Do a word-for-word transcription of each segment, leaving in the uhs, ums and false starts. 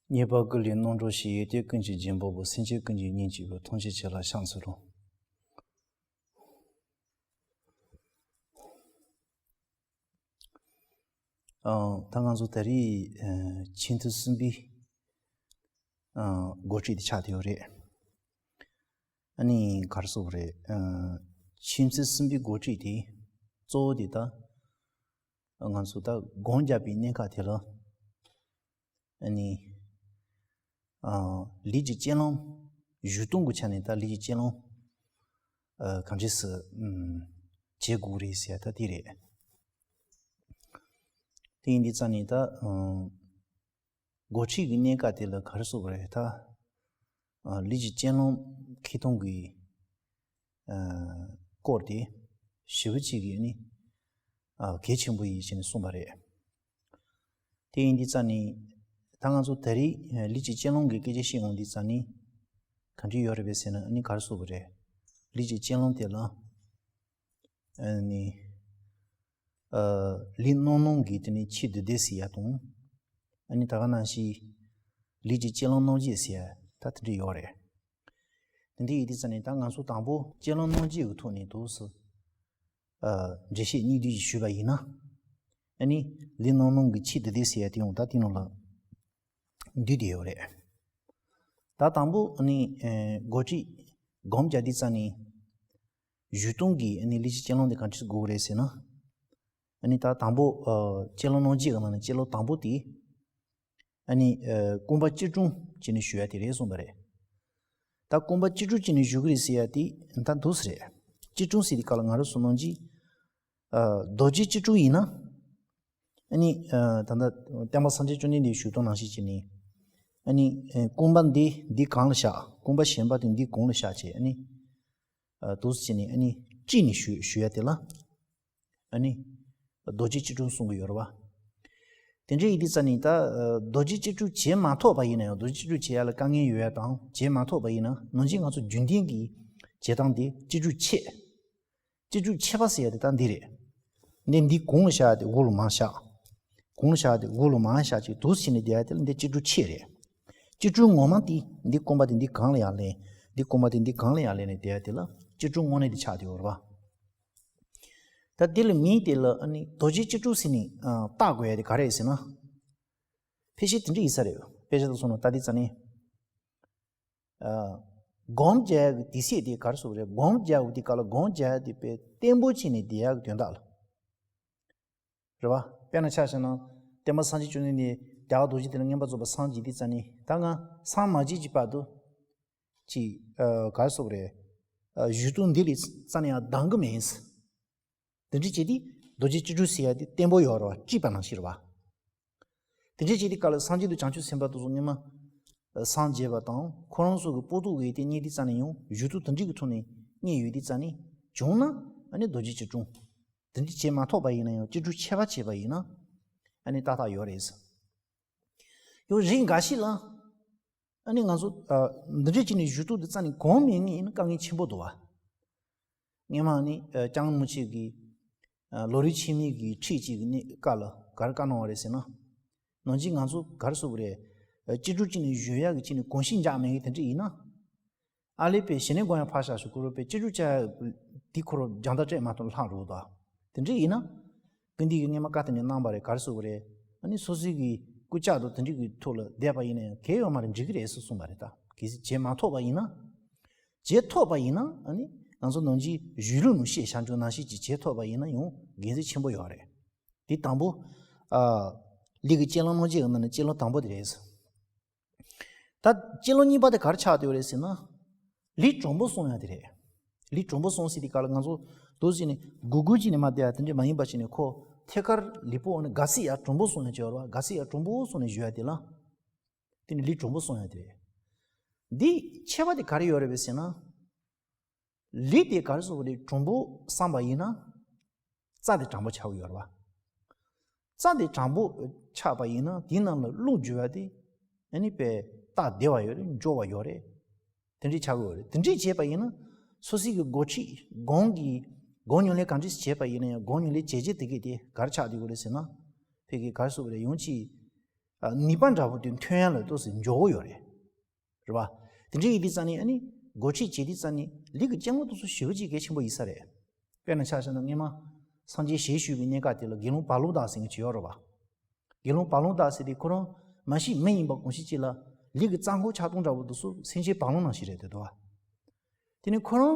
ཉེས་པ་ཀུན་ལས་སྣང་གྲོལ་ཞིང་། ཡོན་ཏན་ཀུན་གྱི་རྒྱན་པ་པོ། སེམས་ཅན་ཀུན་གྱི་གཉེན་གཅིག་པུ། ཐམས་ཅད་ཆོས་ལ་ཕྱག་འཚལ་ལོ། ཨ། ད་ང་ཚོ་ད་རེས་ཨ་ཆེས་མཐོ་གསུམ་པའི་ཨ་འགོ་ཁྲིད་དེ་ཆགས་བསྡད་ཡོད་རེད། ཨ་ནི་ག་རེ་ཟེར་དགོས་རེད། ཨ་ཆེས་མཐོ་གསུམ་པའི་འགོ་ཁྲིད་དེ་གཙོ་བོ་དེ་ད་ང་ཚོ་ད་སྒོམ་རྒྱག་པའི་གནད་འགག་དེ་ལ། ཨ་ནི། ཨ། ལས་ཀྱི་སྤྱོད་ལམ། བཞུགས་སྟངས་ཀྱི་ཆ་ནས་ད་ལས་ཀྱི་སྤྱོད་ལམ། ཨ། གང་འདྲས་སེ། ཨམ། བྱེད་དགོས་རེད་ཟེར་ཡ་ད་དེ་རེད། དེ་ཡིན་དུས་ཙང་ནས་ད། ཨམ། འགོ་ཁྲིད་ཀྱི་གནད་འགག་དེ་ལ་ག་རེ་ཟེར་དགོས་རེད་ད། ཨ། ལས་ཀྱི་སྤྱོད་ལམ་འཁྱེར་སྟངས་ཀྱི། ཨ། སྐོར་དེ་ཞེ་པོ་ཅིག་གི་ནི། ཨ། གལ་ཆེན་པོ་ཡིན་ཞེས་ནས་གསུངས་པ་རེད། དེ་ཡིན་དུས་ཙང་ནས་ད་ང་ཚོ་ད་རེས་ལས་ཀྱི་སྤྱོད་ལམ་གྱི་སྐད་ཆ་བཤད་ཡོང་དུས་ཙང་ནས་ག་འདྲ་ཡོད་རེད་པས་ཟེར་ན། ཨ་ནི་ག་རེ་ཟེར་དགོས་རེད། ལས་ཀྱི་སྤྱོད་ལམ་དེ་ལ། ཨ་ནི། ཨ། ལས་རྣམ་སྣང་གི་དེ་ནས་ཆེས་བསྡུས་བསྡུས་ཟེར་ཡ་དང་། ཨ་ནི་ད་ག་ནང་བཞིན་ལས་ཀྱི་སྤྱོད་ལམ་རྣམ་འབྱེད་ཟེར་ཡ་ད་དེ་འདྲ་ཡོད་རེད། དེ་འདྲ་ཡིན་དུས་ཙང་ནས་ད་ང་ཚོ་དང་པོ་སྤྱོད་ལམ་རྣམ་འབྱེད་ཀྱི་ཐོག་ནས་འདུག་སེ། ཨ། འགྲེལ་བཤད་སྙིང་བསྡུས་ཞིག་ཞུས་པ་ཡིན་ན། ཨ་ནི་ལས་རྣམ་སྣང་གི་ཆེས་བསྡུས་བསྡུས་ཟེར་ཡ་དེ་ཡང་ད་དེ་ནང་ལ་འདུས་བསྡད་ཡོད་རེད། ད་དང་པོ་ཨ་ནི། ཨ། འགོ་ཁྲིད་སྒོམ་རྒྱག་དུས་ཙང་ནས་བཞུགས་སྟངས་ཀྱི་ཨ་ནི་ལས་ཀྱི་སྤྱོད་ལམ་དེ་གང་འདྲས་དགོས་རེད་ཟེར་ན། ཨ་ནི་ད་དང་པོ། ཨ། སྤྱོད་ལམ་རྣམ་འབྱེད་ཀྱི་ནང་ནས་སྤྱོད་ལམ་དང་པོ་དེ། ཨ་ནི། ཨ། སྐོམ་པ་ཅི་འཁྲུངས་བྱས་ནས་བཞུགས་ཡ་དེ་རེད་གསུངས་པ་རེད། ད་སྐོམ་པ་ཅི་འཁྲུངས་བྱས་ནས་བཞུགས་ཀྱི་རེད་ཟེར་ཡ་དེ་ད་འདུག་སེ་རེད། ཅི་འཁྲུངས་ཟེར་དུས་སྐབས་ལ་ང་རང་ཚོ་ནང་བཞིན། ཨ། རྡོ་རྗེ་ཅི་འཁྲུངས་ཡིན་ན། ཨ་ནི། ཨ། ད་ལྟ་སྟོན་པ་སངས་རྒྱས་བཅོམ་ལྡན་འདས་བཞུགས་སྟངས་ནང་བཞིན་བྱས་ནས། ཨ་ནི། ཨ། སྐོམ་པ་འདི་འདི་གང་ལ་བཞག་སྐོམ་པ་གཞན་པ་དེ་འདི་གང་ལ་བཞག་བྱས། ཨ་ནི། ཨ། འདུག་སེ་བྱས་ནས་ཨ་ནི་དཀྲིས་ནས་བཞུགས་བཞུགས་ཡ་དེ་ལ། ཨ་ནི་རྡོ་རྗེ་ཅི་འཁྲུངས་གསུང་གི་ཡོད་རེད་བ། དེ་འདྲ་ཡིན་དུས་ཙང་ནས་ད། ཨ། རྡོ་རྗེ་ཅི་འཁྲུངས་བྱེད་མ་ཐུབ་པ་ཡིན་ན་ཡང་། རྡོ་རྗེ་ཅི་འཁྲུངས་བྱེད་ཡ་ལ་དཀའ་ངལ་ཡོད་ཡ་དང་བྱེད་མ་ཐུབ་པ་ཡིན་ན། ནང་བཞིན་ང་ཚོ་རྒྱུན་ལྡན་གྱི་བྱེད་སྟངས་དེ་ཅི་འཁྲུངས་ཆད། ཅི་འཁྲུངས་ཆད་པ་ཟེར་ཡ་དེ་ད་འདི་རེད། འདི་འདི་གོང་ལ་བཞག་དེ་འོག་ལ་མར་བཞག་གོང་ལ་བཞག་དེ་འོག་ལ་མར་བཞག་ཅིག་འདུག་སེ་བྱས་ནས་བསྡད་ཡ་དེ་ལ་འདི་ཅི་འཁྲུངས་ཆད་རེད། ཅི་འཁྲུངས་ངོ་མ་དེ་འདི་སྐོམ་པ་དེ་འདི་གང་ལ་ཡར་ལེན། འདི་སྐོམ་པ་དེ་འདི་གང་ལ་ཡར་ལེན་ནས་བསྡད་ཡ་དེ་ལ་ཅི་འཁྲུངས་དངོས་གནས་དེ་ཆགས་བསྡད་ཡོད་རེད་བ། ད་དེ་ལ་མིང་དེ་ལ་ཨ་ནི་རྡོ་རྗེ་ཅི་འཁྲུངས་ཟེར་ནས། ཨ། བཏགས་དགོས་ཡ་དེ་ག་རེ་རེད་ཟེར་ན། ཕལ་ཆེར་དེ་འདྲ་ཡིན་ས་རེད། དཔེ་ཆ་དང་སོང་ན་ད་དེ་ཙ་ནས། ཨ། སྒོམ་རྒྱག་ཡ་གི་དུས་ཚོད་དེ་ག་རེ་ཟེར་དགོས་རེད། སྒོམ་རྒྱག་དུས་སྐབས་ལ་སྒོམ་རྒྱག་ཡ་དེ་དཔེ་བརྟན་པོ་བྱས་ནས་བསྡད་ཡ་གི་དོན་དག་ལ། རེད་བ། དཔེར་ན་ཆ་བཞག་ན། སྟོན་པ་སངས་རྒྱས་བཅོམ་ལྡན་འདས་རྒྱ་གར་རྡོ་རྗེ་གདན་ལ་མངོན་པར་རྫོགས་པར་སངས་རྒྱས་དུས་ཙ་ནས། ད་ང་སངས་མ་རྒྱས་ཀྱི་བར་དུ། ཅིག་ཨ། ག་རེ་ཟེར་དགོས་རེད། ཨ། བཞུགས་སྟངས་འདི་ལས་རྩ་ནས་ཡང་ལྡང་གི་མེད། དེ་འདྲ་བྱས་དུས་རྡོ་རྗེ་ཅི་འཁྲུངས་ཟེར་ཡ་དེ་བརྟན་པོ་ཡོད་རེད་བ། དཀྲིས་པ་ནང་བཞིན་རེད་བ། དེ་འདྲ་བྱས་དུས་སྐབས་ལ་སངས་རྒྱས་དང་བྱང་ཆུབ་སེམས་དཔའ་དེ་ཚོ་སྔོན་མ། ཨ། སངས་རྒྱས་པ་དང་ཁོ་རང་ཚོ་གི་པོ་ཏོ་གི་དེ་རྙེད་དུས་ཙ་ནས་ཡང་བཞུགས་སྟངས་དེ་འདྲ་གི་ཐོག་ནས་རྙེད་ཡོད་དུས་ཙ་ནས། བྱུང་ན་ཨ་ནི་རྡོ་རྗེ་ཅི་འཁྲུངས། དེ་འདྲ་བྱེད་མ་ཐུབ་པ་ཡིན་ན་ཡང་། ཅི་འཁྲུངས་ཆད་པ་བྱས་པ་ཡིན་ན། ཨ་ནི་ཏག་ཏག་ཡོད་རེད། ཡང་རིགས་འགའ་ཞིག་ལ། ཨ་ནི་ང་ཚོ། ཨ། འདི་འདྲ་བྱས་ནས་བཞུགས་སྟངས་དེ་རྩ་ནས་གོམས་མེད་མཁན་ཡིན་ན་དཀའ་ངལ་ཆེན་པོ་འདུག་བ། སྔོན་མ་ནི། ཨ། ལྕམ་མུ་ཆེ་གི། ཨ། ལོ་རིམ་ཆེན་མོའི་གི་ཁྲིད་ཅིག་གི་གནས་སྐབས་ལ་ག་རེ་བཀའ་གནང་བ་རེད་ཟེར་ན། ནང་བཞིན་ང་ཚོ་ག་རེ་ཟེར་དགོས་རེད། ཨ། ཅི་འཁྲུངས་བྱས་ནས་བཞུགས་ཡག་གི་བྱས་ནས་གོམས་གཤིས་འཇགས་མེད་མཁན་དེ་འདྲ་ཡིན་ན། ཨ་ལས་པའི་ཞི་གནས་སྒོམ་ཡ་ཕར་བཞག་ཞིག་ཁོ་རང་པའི་ཅི་འཁྲུངས་ཆ་དེ་ཁོ་རང་རྒྱང་ཐག་སྤྲད་མ་ཐུབ་ལྷག་འགྲོ་གི་འདུག་དེ་འདྲ་ཡིན་ན། ཀུན་འདུས་ཀྱིས་སྔོན་མ་བཀའ་དེ་ནས་གནང་བ་རེད། ག་རེ་ཟེར་དགོས་རེད། ཨ་ནི་སོ་སོའི་གི་སྐུ་ལྕགས་དང་དེ་འདྲ་གི་ཐོག་ལ་བསྡད་པ་ཡིན་ན་ཡང་གལ་ཡོད་མ་རེད། འགྲིག་གི་རེད་ཟེར་གསུངས་པ་རེད། ད་གལ་སྲིད་བྱེད་མ་ཐུབ་པ་ཡིན་ན། བྱེད་ཐུབ་པ་ཡིན་ན་ཨ་ནི་ང་ཚོ་ནང་བཞིན་གཞུང་ལུགས་ནང་བཤད་བྱ་འཇུག་ནང་བཞིན་ཅིག་བྱེད་ཐུབ་པ་ཡིན་ན་ཡང་དགེ་མཚན་ཆེན་པོ་ཡོད་རེད། དེ་དང་པོ། ཨ། ལས་ཀྱི་སྤྱོད་ལམ་རྣམ་འབྱེད་ཀྱི་ནང་ནས་སྤྱོད་ལམ་དང་པོ་དེ་རེད། ད་སྤྱོད་ལམ་གཉིས་པ་དེ་ག་རེ་ཆགས་བསྡད་ཡོད་རེད་ཟེར་ན། ལས་དྲང་པོ་སྲུང་ཡ་དེ་རེད། ལས་དྲང་པོ་སྲུང་ཟེར་དུས་སྐབས་ལ་ང་ཚོ་འདུག་སེ་བྱས་ནས་སྒུར་སྒུར་བྱས་ནས་མར་བསྡད་ཡ་དེ་འདྲ་མ་ཡིན་པ་བྱས་ནས། ཁོ་ཐད་ཀར་ལུས་པོ་ཨ་ནི་དགའ་སྲིད་ཡ་དྲང་པོ་སྲུང་ཡ་ཅིག་ཡོད་རེད་བ། དགའ་སྲིད་ཡ་དྲང་པོ་སྲུང་ནས་བཞུགས་ཡ་དེ་ལ། དེ་ནི་ལས་དྲང་པོ་སྲུང་ཡ་དེ་རེད། འདི་ཁྱད་པར་དེ་ག་རེ་ཡོད་རེད་པས་ཟེར་ན། ལས་དེ་ག་རེ་ཟེར་དགོས་རེད། དྲང་པོ་བསྲུངས་པ་ཡིན་ན། རྩ་དེ་དྲང་པོ་ཆགས་ཀྱི་ཡོད་རེད་བ། རྩ་དེ་དྲང་པོ་ཆགས་པ་ཡིན་ན་དེའི་ནང་ལ་རླུང་རྒྱུ་བ་དེ་ཨ་ནི་དཔེ་རྟགས་བདེ་བ་ཡོད་རེད། འབྱོར་བ་ཡོད་རེད། དེ་འདྲས་ཆགས་ཀྱི་ཡོད་རེད། དེ་འདྲས་བྱས་པ་ཡིན་ན་སོ་སོའི་གི་འགོ་ཁྲིད་སྒོམ་གྱི་སྒོམ་ཉམས་ལེན་ག་འདྲས་བྱས་པ་ཡིན་ན་ཡང་སྒོམ་ཉམས་ལེན་བྱས་རྗེས་དེ་གས་དེ་ག་རེ་ཆགས་བསྡད་ཀྱི་ཡོད་རེད་ཟེར་ན། ཕ་གི་ག་རེ་ཟེར་དགོས་རེད། ཡང་ཅིག་ནུས་པ་འདྲ་པོ་དེ་ཐོན་ཡ་ལ་ཏོག་ཙམ་མགྱོགས་པོ་ཡོད་རེད། རེད་པ། དེ་འདྲ་ཡིན་དུས་ཙང་ནས་ཨ་ནི་སྒོ་ཁྲིད་བྱེད་དུས་ཙང་ནས་ལུས་ཀྱི་རྐྱེན་ངན་དེ་ཚོ་ཞི་བ་ཅིག་གལ་ཆེན་པོ་ཡིན་ས་རེད། དཔེར་ན་ཆ་བཞག་ན་སྔོན་མ་སངས་རྒྱས་ཞལ་བཞུགས་པའི་གནས་སྐབས་དེ་ལ་དགེ་སློང་བ་ལུ་བདག་ཟེར་མཁན་ཅིག་ཡོད་རེད་པ། དགེ་སློང་བ་ལུ་བདག་ཟེར་དེ་ཁོ་རང་མ་གཞི་མི་ཡིན་པ་གང་ཞིག་ཅིག་ལ་ལུས་ཀྱི་རྩ་འཁོར་ཆགས་སྡང་འདྲ་པོ་དེ་ཚོ་སེམས་ཅན་བ་ལང་ནང་བཞིན་རེད་འདུག་པ། དེ་ནས་ཁོ་རང་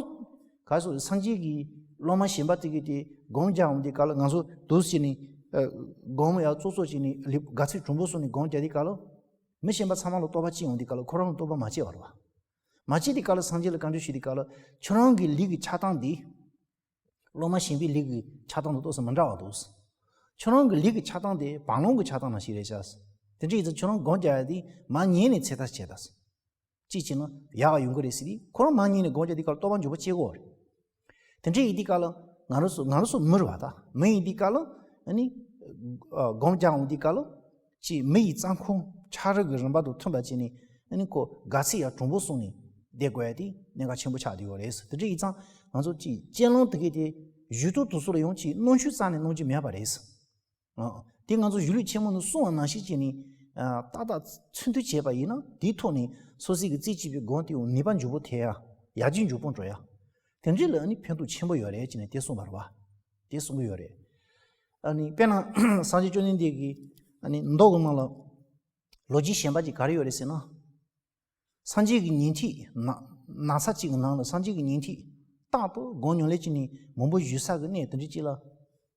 ག་སོ་སངས་རྒྱས་ཀྱི་སློབ་མ་གཞན་པ་དེ་གིས་དེ་སྒོམ་རྒྱག་འོང་དུས་སྐབས་ལ་ང་ཚོ་འདུག་སེ་བྱས་ནས་ཨ་སྒོམ་ཡ་ཙོག་ཙོག་བྱས་ནས་ལུས་དགའ་ཚོར་གྲུང་པོ་སོང་ནས་སྒོམ་རྒྱག་དུས་སྐབས་ལ། མི་གཞན་པ་ཚང་མ་ལ་རྟོགས་པ་སྐྱེ་འོང་དུས་སྐབས་ལ་ཁོ་རང་ལ་རྟོགས་པ་མ་སྐྱེ་བ་རེད་པ། མ་སྐྱེ་དུས་སྐབས་ལ་སངས་རྒྱས་ལ་བཀའ་འདྲི་ཞུ་དུས་སྐབས་ལ་ཁྱོད་རང་གི་ལུས་ཀྱི་ཆགས་སྡང་འདི། སློབ་མ་གཞན་པའི་ལུས་ཀྱི་ཆགས་སྡང་དང་ཏོག་ཙམ་མི་འདྲ་བ་འདུག་ཁྱོད་རང་གི་ལུས་ཀྱི་ཆགས་སྡང་དེ་བ་ལང་གི་ཆགས་སྡང་ནང་བཞིན་རེད་ཤག་དེ་འདྲ་ཡིན་ཙང་ཁྱོད་རང་སྒོམ་རྒྱག་ཡ་དེ་མར་ཉལ་ནས་ཚེ་ཐར་བྱས་དང་། གཅིག་བྱས་ན་ཡག་ག་ཡོང་གི་རེད་ཟེར་དུས་ཁོ་རང་མར་ཉལ་ནས་སྒོམ་རྒྱག་དུས་སྐབས་ལ་རྟོགས་པ་མགྱོགས་པོ་སྐྱེ་གི་རེད། དེ་འདྲ་ཡིན་དུས་སྐབས་ལ་ང་རང་ཚོ་ང་རང་ཚོ་མི་རེད་པ། ད་མི་ཡིན་དུས་སྐབས་ལ་ཨ་ནི་ཨ་སྒོམ་རྒྱག་འོང་དུས་སྐབས་ལ་ཅིག་མི་ཡི་རྩ་འཁོར་ཆགས་རིམ་གྱི་རིམ་པ་དང་མཐུན་པ་བྱས་ནས་ཨ་ནི་ཁོ་དགའ་ཚོར་ཡ་གྲུང་པོ་སོང་ནས་བསྡད་དགོས་ཡ་དེ་གནད་འགག་ཆེན་པོ་ཆགས་བསྡད་ཡོད་རེད། དེ་འདྲ་ཡིན་ཙང་ང་ཚོ་ཅིག་རྐྱེན་ལམ་དེ་གའི་དེ་ཞུ་གཏུག་དེ་ཚོ་ལ་ཡང་ཅིག་གནོན་ཤུགས་རྩ་ནས་གནང་རྒྱུ་མེད་པ་རེད། ཨ། དེ་ང་ཚོ་གཞུང་ལུགས་ཆེན་མོ་ནས་གསུངས་པ་ནང་བཞིན་བྱས་ནས་ཨ་ཏག་ཏག་ཚུལ་མཐུན་བྱས་པ་ཡིན་ན་དེའི་ཐོག་ནས་སོ་སོའི་གི་རྩེ་གཅིག་པའི་སྒོམ་དེའང་ནུས་པ་མགྱོགས་པོ་ཐེབས་ཡ། ཡར་རྒྱས་མགྱོགས་པོ་འགྲོ་ཡ། དེ་འདྲ་ལ་ཨ་ནི་ཕན་ཐོགས་ཆེན་པོ་ཡོད་རེད་ཅེས་ནས་དེ་གསུངས་པ་རེད་པ། དེ་གསུང་གི་ཡོད་རེད། ཨ་ནི་དཔེར་ན་སངས་རྒྱས་བཅོམ་ལྡན་འདས་ཀྱིས་ཨ་ནི་མདོ་གི་ནང་ལ་ལོ་རྒྱུས་གཞན་པ་ཅིག་ག་རེ་ཡོད་རེད་ཟེར་ན། སངས་རྒྱས་ཀྱི་ཉན་ཐོས་ན་ན་ཚ་གཅིག་གི་ནང་ལ་སངས་རྒྱས་ཀྱི་ཉན་ཐོས་རྟག་ཏུ་སྒོམ་ཉམས་ལེན་བྱས་ནས་མང་པོ་བཞུགས་ས་གི་གནས་དེ་འདྲ་གཅིག་ལ་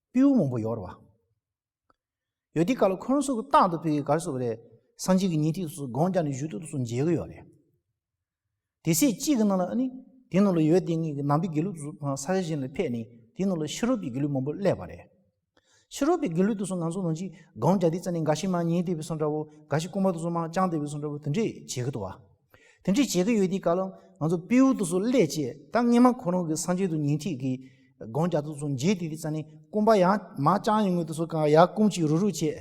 སྤྲེའུ་མང་པོ་ཡོད་རེད་པ། ཡོད་དུས་སྐབས་ལ་ཁོ་རང་ཚོ་གིས་རྟག་ཏུ་བོད་ཀྱི་ག་རེ་ཟེར་དགོས་རེད། སངས་རྒྱས་ཀྱི་ཉན་ཐོས་ཚོ་སྒོམ་རྒྱག་ནས་བཞུགས་དུས་དེ་ཚོ་མཇལ་གི་ཡོད་རེད། དེ་ཚེ་གཅིག་གི་ནང་ལ་ཨ་ནི་དེ་ནང་ལ་ཡོད་དེ་ངེད་ཀྱི་ནང་པའི་དགེ་ལུགས་ཚོ་ས་ཆ་གཞན་ལ་ཕེབས་ནས་དེ་ནང་ལ་ཕྱི་རོལ་པའི་དགེ་ལུགས་མང་པོ་སླེབས་པ་རེད། ཕྱི་རོལ་པའི་དགེ་ལུགས་དེ་ཚོ་ང་ཚོ་ནང་བཞིན་སྒོམ་རྒྱག་དུས་ཙམ་ནས་འགའ་ཞིག་མར་ཉལ་བསྡད་པའི་བཟོ་འདྲ་བོ། འགའ་ཞིག་རྐང་པ་དེ་ཚོ་མར་བརྐྱངས་བསྡད་པའི་བཟོ་འདྲ་བོ་དེ་འདྲས་བྱེད་ཀྱི་འདུག་པ། དེ་འདྲས་བྱེད་ཀྱི་ཡོད་དུས་སྐབས་ལ་ང་ཚོ་སྤྲེའུ་དེ་ཚོ་སླེབས་བྱས་ད་སྔོན་མ་ཁོ་རང་གི་སངས་རྒྱས་དང་ཉན་ཐོས་ཀྱི་སྒོམ་རྒྱག་དུས་ཚོ་མཇལ་དུས་དུས་ཙམ་ནས་རྐང་པ་ཡར་མར་བརྐྱངས་ཡོང་མཁན་དེ་ཚོ་གང་ཡར་བསྐུམ་བྱས་རུག་རུག་བྱས།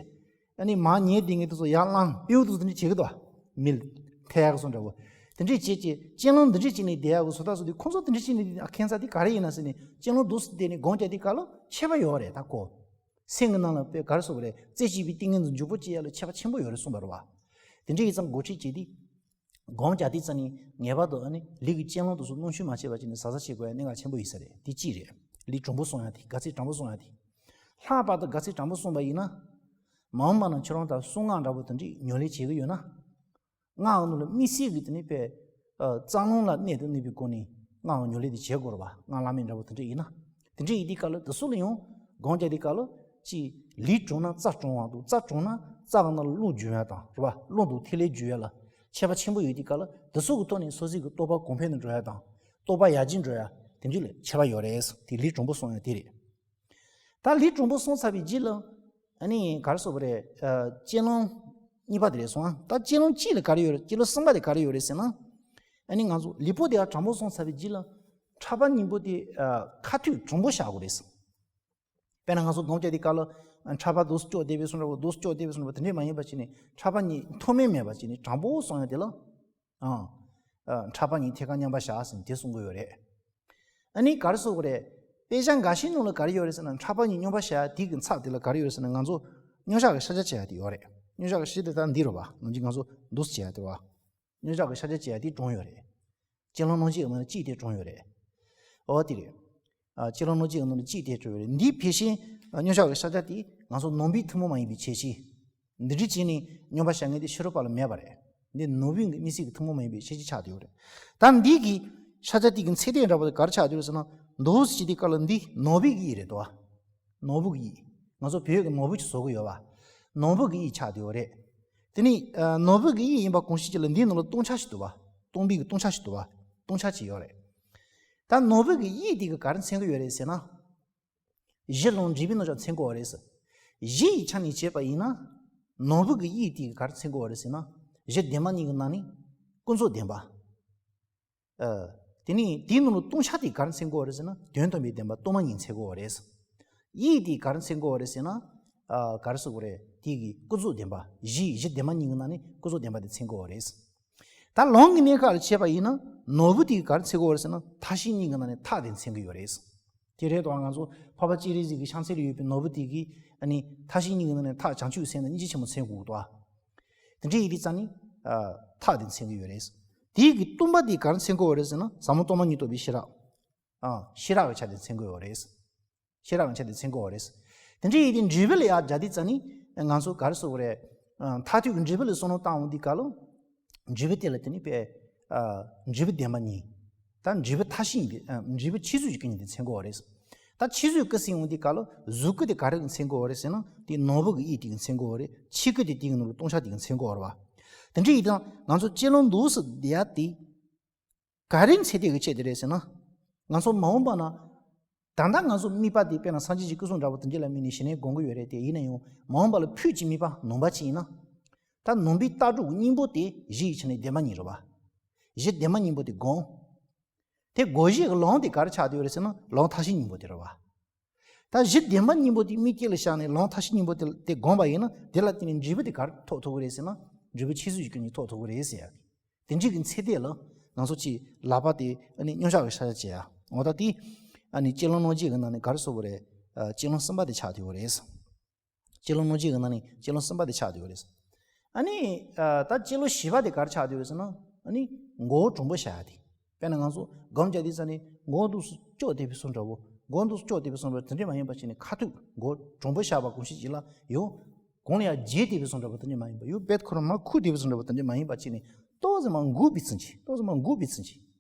ཨ་ནི་མར་ཉལ་བསྡད་མཁན་དེ་ཚོ་ཡར་བསླངས། སྤྲེའུ་དེ་ཚོ་དེ་འདྲས་བྱེད་ཀྱི་འདུག་པ། མི་ལ་ཐད་ཀ་བཟོ་འདྲ་བོ། དེ་འདྲས་བྱེད་བྱས་རྐྱེན་ལམ་འདི་འདྲས་བྱས་ནས་བསྡད་ཡག་གི་བཟོ་ལྟ་བཟོ་དུས་ཁོང་ཚོ་དེ་འདྲས་བྱས་ནས་བསྡད་ན་ཁྱད་མཚར་དེ་ག་རེ་ཡིན་ན་ཟེར་ནས་རྐྱེན་ལམ་འདུག་སེ་བསྡད་ནས་སྒོམ་རྒྱག་དུས་སྐབས་ལ་ཁྱད་པར་ཡོད་རེད། ད་ཁོ་སེམས་ཀྱི་ནང་ལ་དཔེ་ག་རེ་ཟེར་དགོས་རེད། རྩེ་གཅིག་པའི་ཏིང་ངེ་འཛིན་མགྱོགས་པོ་སྐྱེ་ཡ་ལ་ཁྱད་པར་ཆེན་པོ་ཡོད་རེད་གསུངས་པ་རེད་པ། དེ་འདྲ་ཡིན་ཙང་སྒོམ་ཁྲིད་བྱེད་དུས། སྒོམ་རྒྱག་དུས་ཙམ་ནས་ངེས་པར་དུ་ཨ་ནི་ལུས་ཀྱི་རྐྱེན་ལམ་དེ་ཚོ་གནོན་ཤུགས་མ་བྱས་པ་བྱས་ནས་གཟབ་གཟབ་བྱེད་དགོས་ཡ་གནད་འགག་ཆེན་པོ་ཡིན་ས་རེད། དེ་གཅིག་རེད། ལུས་གྲུང་པོ་སོང་ཡ་དེ། དགའ་ཚོར་དྲང་པོ་སོང་ཡ་དེ། ལྷག་པར་དུ་དགའ་ཚོར་དྲང་པོ་སོང་པ་ཡིན་ན། མ་འོངས་པ་ན་ཁྱོད་རང་ད་གསང་སྔགས་འདྲ་པོ་དེ་འདྲས་ཉམས་ལེན་བྱེད་ཀྱི་ཡོད་ན། སྔགས་ནང་ལ་དམིགས་བསལ་གྱི་དེ་ནི་དཔེ། ཨ་རྩ་རླུང་ལ་གནད་དུ་གནས་པའི་སྒོ་ནས་སྔགས་ཉམས་ལེན་དེ་བྱེད་དགོས་རེད་པ། སྔགས་བླ་མེད་འདྲ་པོ་དེ་འདྲ་ཡིན་ན། དེ་འདྲ་ཡིན་དུས་སྐབས་ལ་དེ་ཚོ་ལ་ཡང་སྒོམ་རྒྱག་དུས་སྐབས་ལ་ཅིག་ལུས་གྲུང་ན་རྩ་གྲུང་བ་འདུག་རྩ་གྲུང་ན་རྩ་གི་ནང་ལ་རླུང་རྒྱུ་ཡ་དང་རེད་པ། རླུང་དང་ཐིག་ལེ་རྒྱུ་ཡ་ལ་ཁྱད་པར་ཆེན་པོ་ཡོད་དུས་སྐབས་ལ་དེ་ཚོ་གི་ཐོག་ནས་སོ་སོའི་གི་རྟོགས་པ་གོང་འཕེལ་དུ་འགྲོ་ཡ་དང་། རྟོགས་པ་ཡར་རྒྱས་འགྲོ་ཡ་དེ་འདྲ་ལ་ཁྱད་པར་ཡོད་རེད། དེ་ལུས་གྲུང་པོ་སོང་ཡ་དེ་རེད། ད་ལུས་གྲུང་པོ་སོང་ཚར་བའི་རྗེས་ལ། ཨ་ནི་ག་རེ་ཟེར་དགོས་རེད། ཨ་རྐྱེན་ལམ་གཉིས་པ་དེ་རེད་སོང་ཨ། ད་རྐྱེན་ལམ་གཅིག་ལ་ག་རེ་ཡོད་རེད། རྐྱེན་ལམ་གསུམ་པ་དེ་ག་རེ་ཡོད་རེད་ཟེར་ན། ཨ་ནི་ང་ཚོ་ལུས་པོ་དེ་ཡང་དྲང་པོ་སོང་ཚར་བའི་རྗེས་ལ། ཕྲག་པ་གཉིས་པོ་དེ་ཨ་ཁ་ཐུག་དྲང་པོ་བཞག་དགོས་རེད་ཟེར། དཔེར་ན་ང་ཚོ་སྒོམ་རྒྱག་དུས་སྐབས་ལ་ཨ་ཕྲག་པ་འདུག་སེ་བཅོས་བསྡད་པའི་བཟོ་འདྲ་བོ། འདུག་སེ་བཅོས་བསྡད་པའི་བཟོ་འདྲ་བོ་དེ་འདྲས་མ་ཡིན་པ་བྱས་ནས་ཕྲག་པ་གཉིས་མཐོ་དམན་མེད་པ་བྱས་ནས་དྲང་པོ་སོང་ཡ་དེ་ལ། ཨང་། ཨ་ཕྲག་པ་གཉིས་ཐད་ཀར་མཉམ་པར་བཞག་ཟེར་ནས་དེ་གསུང་གི་ཡོད་རེད། ཨ་ནི་ག་རེ་ཟེར་དགོས་རེད། དཔེ་ཆ་འགའ་ཤས་ནང་ལ་ག་རེ་ཡོད་རེད་ཟེར་ན། ཕྲག་པ་གཉིས་མཉམ་པར་བཞག་ཡ་དེ་གི་ཚབ་དེ་ལ་ག་རེ་ཡོད་རེད་ཟེར་ན། ང་ཚོ་མཉམ་བཞག་གི་ཤ་ཆ་བྱེད་ཡ་དེ་ཡོད་རེད། མཉམ་བཞག་གི་ཤ་ཆ་དེ་ད་འདི་རེད་པ། ནམ་རྒྱུན་ང་ཚོ་འདུག་སེ་བྱེད་ཡ་དེ་རེད་པ། མཉམ་བཞག་གི་ཤ་ཆ་བྱེད་ཡ་དེ་གྲུང་ཡོད་རེད། རྐྱེན་ལམ་སྣ་གཅིག་གི་ནང་ནས་གཅིག་དེ་གྲུང་ཡོད་རེད། འོ་དེ་རེད། ཨ་རྐྱེན་ལམ་སྣ་གཅིག་གི་ནང་ནས་གཅིག་དེ་གྲུང་ཡོད་རེད། འདིའི་ཕལ་ཆེར་མཉམ་བཞག་གི་ཤ་ཆ་དེ་ང་ཚོ་ནང་པའི་ཐུན་མོང་མ་ཡིན་པའི་ཁྱད་ཆོས། འདི་འདྲ་བྱས་ནས་མཉམ་པར་བཞག་མཁན་དེ་ཕྱི་རོལ་པ་ལ་མེད་པ་རེད། འདི་ནང་པའི་གི་དམིགས་བསལ་གྱི་ཐུན་མོང་མ་ཡིན་པའི་ཁྱད་ཆོས་ཆགས་བསྡད་ཡོད་རེད། ད་འདི་གི་ཤ་ཆ་དེ་གི་ཚད་ལྡན་འདྲ་པོ་དེ་ག་རེ་ཆགས་བསྡད་ཡོད་ཟེར་ན། འདུག་སེ་བྱེད་དུས་སྐབས་ལ་འདི་ནང་པའི་གི་དབྱིངས་རེད་དོ། ནོར་བུ་གི་དབྱིངས། ང་ཚོ་བོད་ཀྱི་ནོར་བུ་ཅིག་བཟོ་གི་ཡོད་པ། ནོར་བུ་གི་དབྱིངས་ཆགས་བསྡད་ཡོད་རེད། དེ་ནི་ཨ་ནོར་བུ་གི་དབྱིངས་ཡིན་པ་གང་ཞིག་ཅིག་ལ་འདིའི་ནང་ལ་སྟོང་ཆ་ཞིག་འདུག་པ། སྟོང་པའི་གི་སྟོང་ཆ་ཞིག་འདུག་པ། སྟོང་ཆ་ཅིག་ཡོད་རེད། ད་ནོར་བུ་གི་དབྱིངས་དེ་གི་ག་རེ་མཚོན་གི་ཡོད་རེད་ཟེར་ན། གཞི་ལམ་འབྲས་བུའི་རྣམ་གཞག་མཚོན་གི་ཡོད་རེད་ཟེར། གཞི་ཡི་ཆ་ནས་བྱས་པ་ཡིན་ན། ནོར་བུ་གི་དབྱིངས་དེ་གི་ག་རེ་མཚོན་གི་ཡོད་རེད་ཟེར་ན། གཞི་བདེན་པ་གཉིས་ཀྱི་ནང་ནས་ཀུན་རྫོབ་བདེན་པ། ཨ། དེ་ནས་དེའི་ནང་ལ་སྟོང་ཆ་དེ་ག་རེ་མཚོན་གྱི་ཡོད་རེད་ཟེར་ན། དོན་དམ་པའི་བདེན་པ་སྟོང་པ་ཉིད་མཚོན་གྱི་ཡོད་རེད། དབྱིངས་དེ་ག་རེ་མཚོན་གྱི་ཡོད་རེད་ཟེར་ན། ཨ། ག་རེ་ཟེར་དགོས་རེད། དེ་གི་ཀུན་རྫོབ་བདེན་པ། གཞི་གཞི་བདེན་པ་གཉིས་ཀྱི་ནང་ནས་ཀུན་རྫོབ་བདེན་པ་དེ་མཚོན་གྱི་ཡོད་རེད། ད་ལམ་གྱི་གནས་སྐབས་ལ་བྱས་པ་ཡིན་ན། ནོར་བུ་དེ་ག་རེ་མཚོན་གྱི་ཡོད་རེད་ཟེར་ན། མཐའ་བཞི་གཉིས་ཀྱི་ནང་ནས་མཐའ་དེ་མཚོན་གྱི་ཡོད་རེད། དེ་རེད་དོ། ང་ཚོ་འཕགས་པ་སྤྱན་རས་གཟིགས་ཀྱི་ཕྱག་མཚན་ལ་ཡོད་པའི་ནོར་བུ་དེ་གིས་ཨ་ནི་མཐའ་བཞི་གཉིས་ཀྱི་ནང་ནས་མཐའ་བྱང་ཆུབ་སེམས་དང་སྙིང་རྗེ་ཆེན་པོ་མཚོན་གྱི་འདུག་ཨ། དེ་འདྲའི་ཡིན་དུས་ཙང་ནི་ཨ་ཐག་དེ་འཚོལ་གྱི་ཡོད་རེད། དེའི་གི་སྟོང་པ་དེ་ག་རེ་འཚོལ་གྱི་ཡོད་རེད་ཟེར་ན་ཟབ་མོ་སྟོང་པ་ཉིད་རྟོགས་པའི་ཤེས་རབ། ཨ་ཤེས་རབ་ཀྱི་ཆ་དེ་འཚོལ་གྱི་ཡོད་རེད། ཤེས་རབ་ཀྱི་ཆ་དེ་འཚོལ་གྱི་ཡོད་རེད། དེ་འདྲའི་ཡིན་དུས་འབྲས་བུ་ལ་ཡར་སྦྱར་དུས་ཙང་ནི་ང་ཚོ་ག་རེ་ཟེར་དགོས་རེད། ཨ་མཐར་ཐུག་གི་འབྲས་བུ་ལ་བསམ་བློ་བཏང་འོང་དུས་སྐབས་ལ། འབྲས་བུ་དེ་ལ་དེ་ནི་པས་ཨ་འབྲས་བུ་བདེན་པ་གཉིས། ད་འབྲས་བུ་མཐར་ཕྱིན་ཡིན་པས་ཨ་འབྲས་བུ་ཕྱིར་བཟོ་ཡི་ཀུན་ཉིད་དེ་འཚོལ་གྱི་ཡོད་རེད། ད་ཕྱིར་བཟོ་ཡི་ཀུན་ཟེར་འོང་དུས་སྐབས་ལ་གཟུགས་སྐུ་དེ་ག་རེ་གི་འཚོལ་གྱི་ཡོད་རེད་ཟེར་ན་དེ་ནོར་བུ་གི་དབྱིབས་དེ་གི་འཚོལ་གྱི་ཡོད་རེད། ཕྱི་སྐུ་དེ་དེ་གི་ནང་ལ་སྟོང་ཆ་དེ་གི་འཚོལ་གྱི་ཡོད་རེད་བ། དེ་འདྲ་ཡིན་དུས་ང་ཚོ་སྤྱི་ལམ་འདུག་སེ་བསྡད་ཡ་དེ། ག་རེ་འཚོལ་བསྡད་ཀྱི་ཆེད་དུ་རེད་ཟེར་ན། ང་ཚོ་མ་འོངས་པ་ན། ད་ལྟ་ང་ཚོ་དམིགས་པ་དེ་དཔེར་ན་སངས་རྒྱས་ཀྱི་སྐུ་གསུང་འདྲ་པོ་དེ་འདྲ་ལ་དམིགས་ནས་ཞི་གནས་སྒོམ་གྱི་ཡོད་རེད་དེ། ཡིན་ན་ཡང་མ་འོངས་པ་ལ་ཕུད་ཀྱི་དམིགས་པ་ནོར་བ་ཅིག་ཡིན་ན། ད་ནོར་བུའི་ལྟ་གྲུབ་སྙིང་པོ་དེ་གཞི་ཡི་ཆ་ནས་བདེན་པ་གཉིས་རེད་བ། གཞི་བདེན་པ་གཉིས་པོ་དེ་སྒོམ། དེ་སྒོམ་བྱེད་ཀྱི་ལམ་དེ་ག་རེ་ཆགས་བསྡད་ཡོད་རེད་ཟེར་ན་ལམ་མཐར་ཕྱིན་སྙིང་པོ་དེ་རེད་བ། ད་གཞི་བདེན་པ་གཉིས་པོ་དེ་དམིགས་དཀྱིལ་ལ་བཞག་ནས་ལམ་མཐར་ཕྱིན་སྙིང་པོ་དེ་དེ་སྒོམ་པ་ཡིན་ན་དེ་ལ་བརྟེན་ནས་འབྲས་བུ་དེ་ག་རེ་ཐོབ་ཐུབ་ཀྱི་རེད་ཟེར་ན་འབྲས་བུ་ཕྱིར་བཟོ་ཡི་ཀུན་ཉིད་ཐོབ་ཐུབ་ཀྱི་རེད་ཟེར་ཡ། དེ་འདྲའི་གི་ཚེ་འདས་ལ་ང་ཚོ་ཅིག་ལག་པ་དེ་ཨ་ནི་མཉམ་བཞག་གི་ཤ་ཤ་བྱེད་ཡ། འོ་ད་དེ་ཨ་ནི་སྤྱི་ལམ་སྣང་བརྒྱད་ཀྱི་ནང་ནས་ག་རེ་ཟེར་དགོས་རེད། ཨ་སྤྱི་ལམ་གསུམ་པ་དེ་ཆགས་བསྡད་ཡོད་རེད། སྤྱི་ལམ་སྣང་བརྒྱད་ཀྱི་ནང་ནས་སྤྱི་ལམ་གསུམ་པ་དེ་ཆགས་བསྡད་ཡོད་རེད། ཨ་ནི་ཨ་ད་སྤྱི་ལམ་བཞི་པ་དེ་ག་རེ་ཆགས་བསྡད་ཡོད་རེད་ཟེར་ན། ཨ་ནི་མགོ་བོ་གྲུང་པོ་བཞག་ཡ་དེ། དཔེར་ན་ང་ཚོ་སྒོམ་རྒྱག་དུས་ཙ་ནས་མགོ་འདུག་སེ་ལྕོག་བསྡད་པའི་བཟོ་འདྲ་བོ། མགོ་འདུག་སེ་ལྕོག་བསྡད་པའི་བཟོ་འདྲ་བོ་དེ་འདྲས་མ་ཡིན་པ་བྱས་ནས་ཁ་ཐུག་མགོ་གྲུང་པོ་བཞག་པ་གོམས་གཤིས་ཅིག་ལ་ཡོད། གོང་ལ་ཡར་རྒྱས་བསྡད་པའི་བཟོ་འདྲ་བོ་དེ་འདྲས་མ་ཡིན་པ་ཡོད། རྦད་ཁོ་རང་མར་ཁུག་བསྡད་པའི་བཟོ་འདྲ་བོ་དེ་འདྲས་མ་ཡིན་པ་བྱས་ནས་ཏོག་ཙམ་མར་འགུག་པའི་ཚུལ་གྱིས། ཏོག་ཙམ་མར་འགུག་པའི་ཚུལ་གྱིས།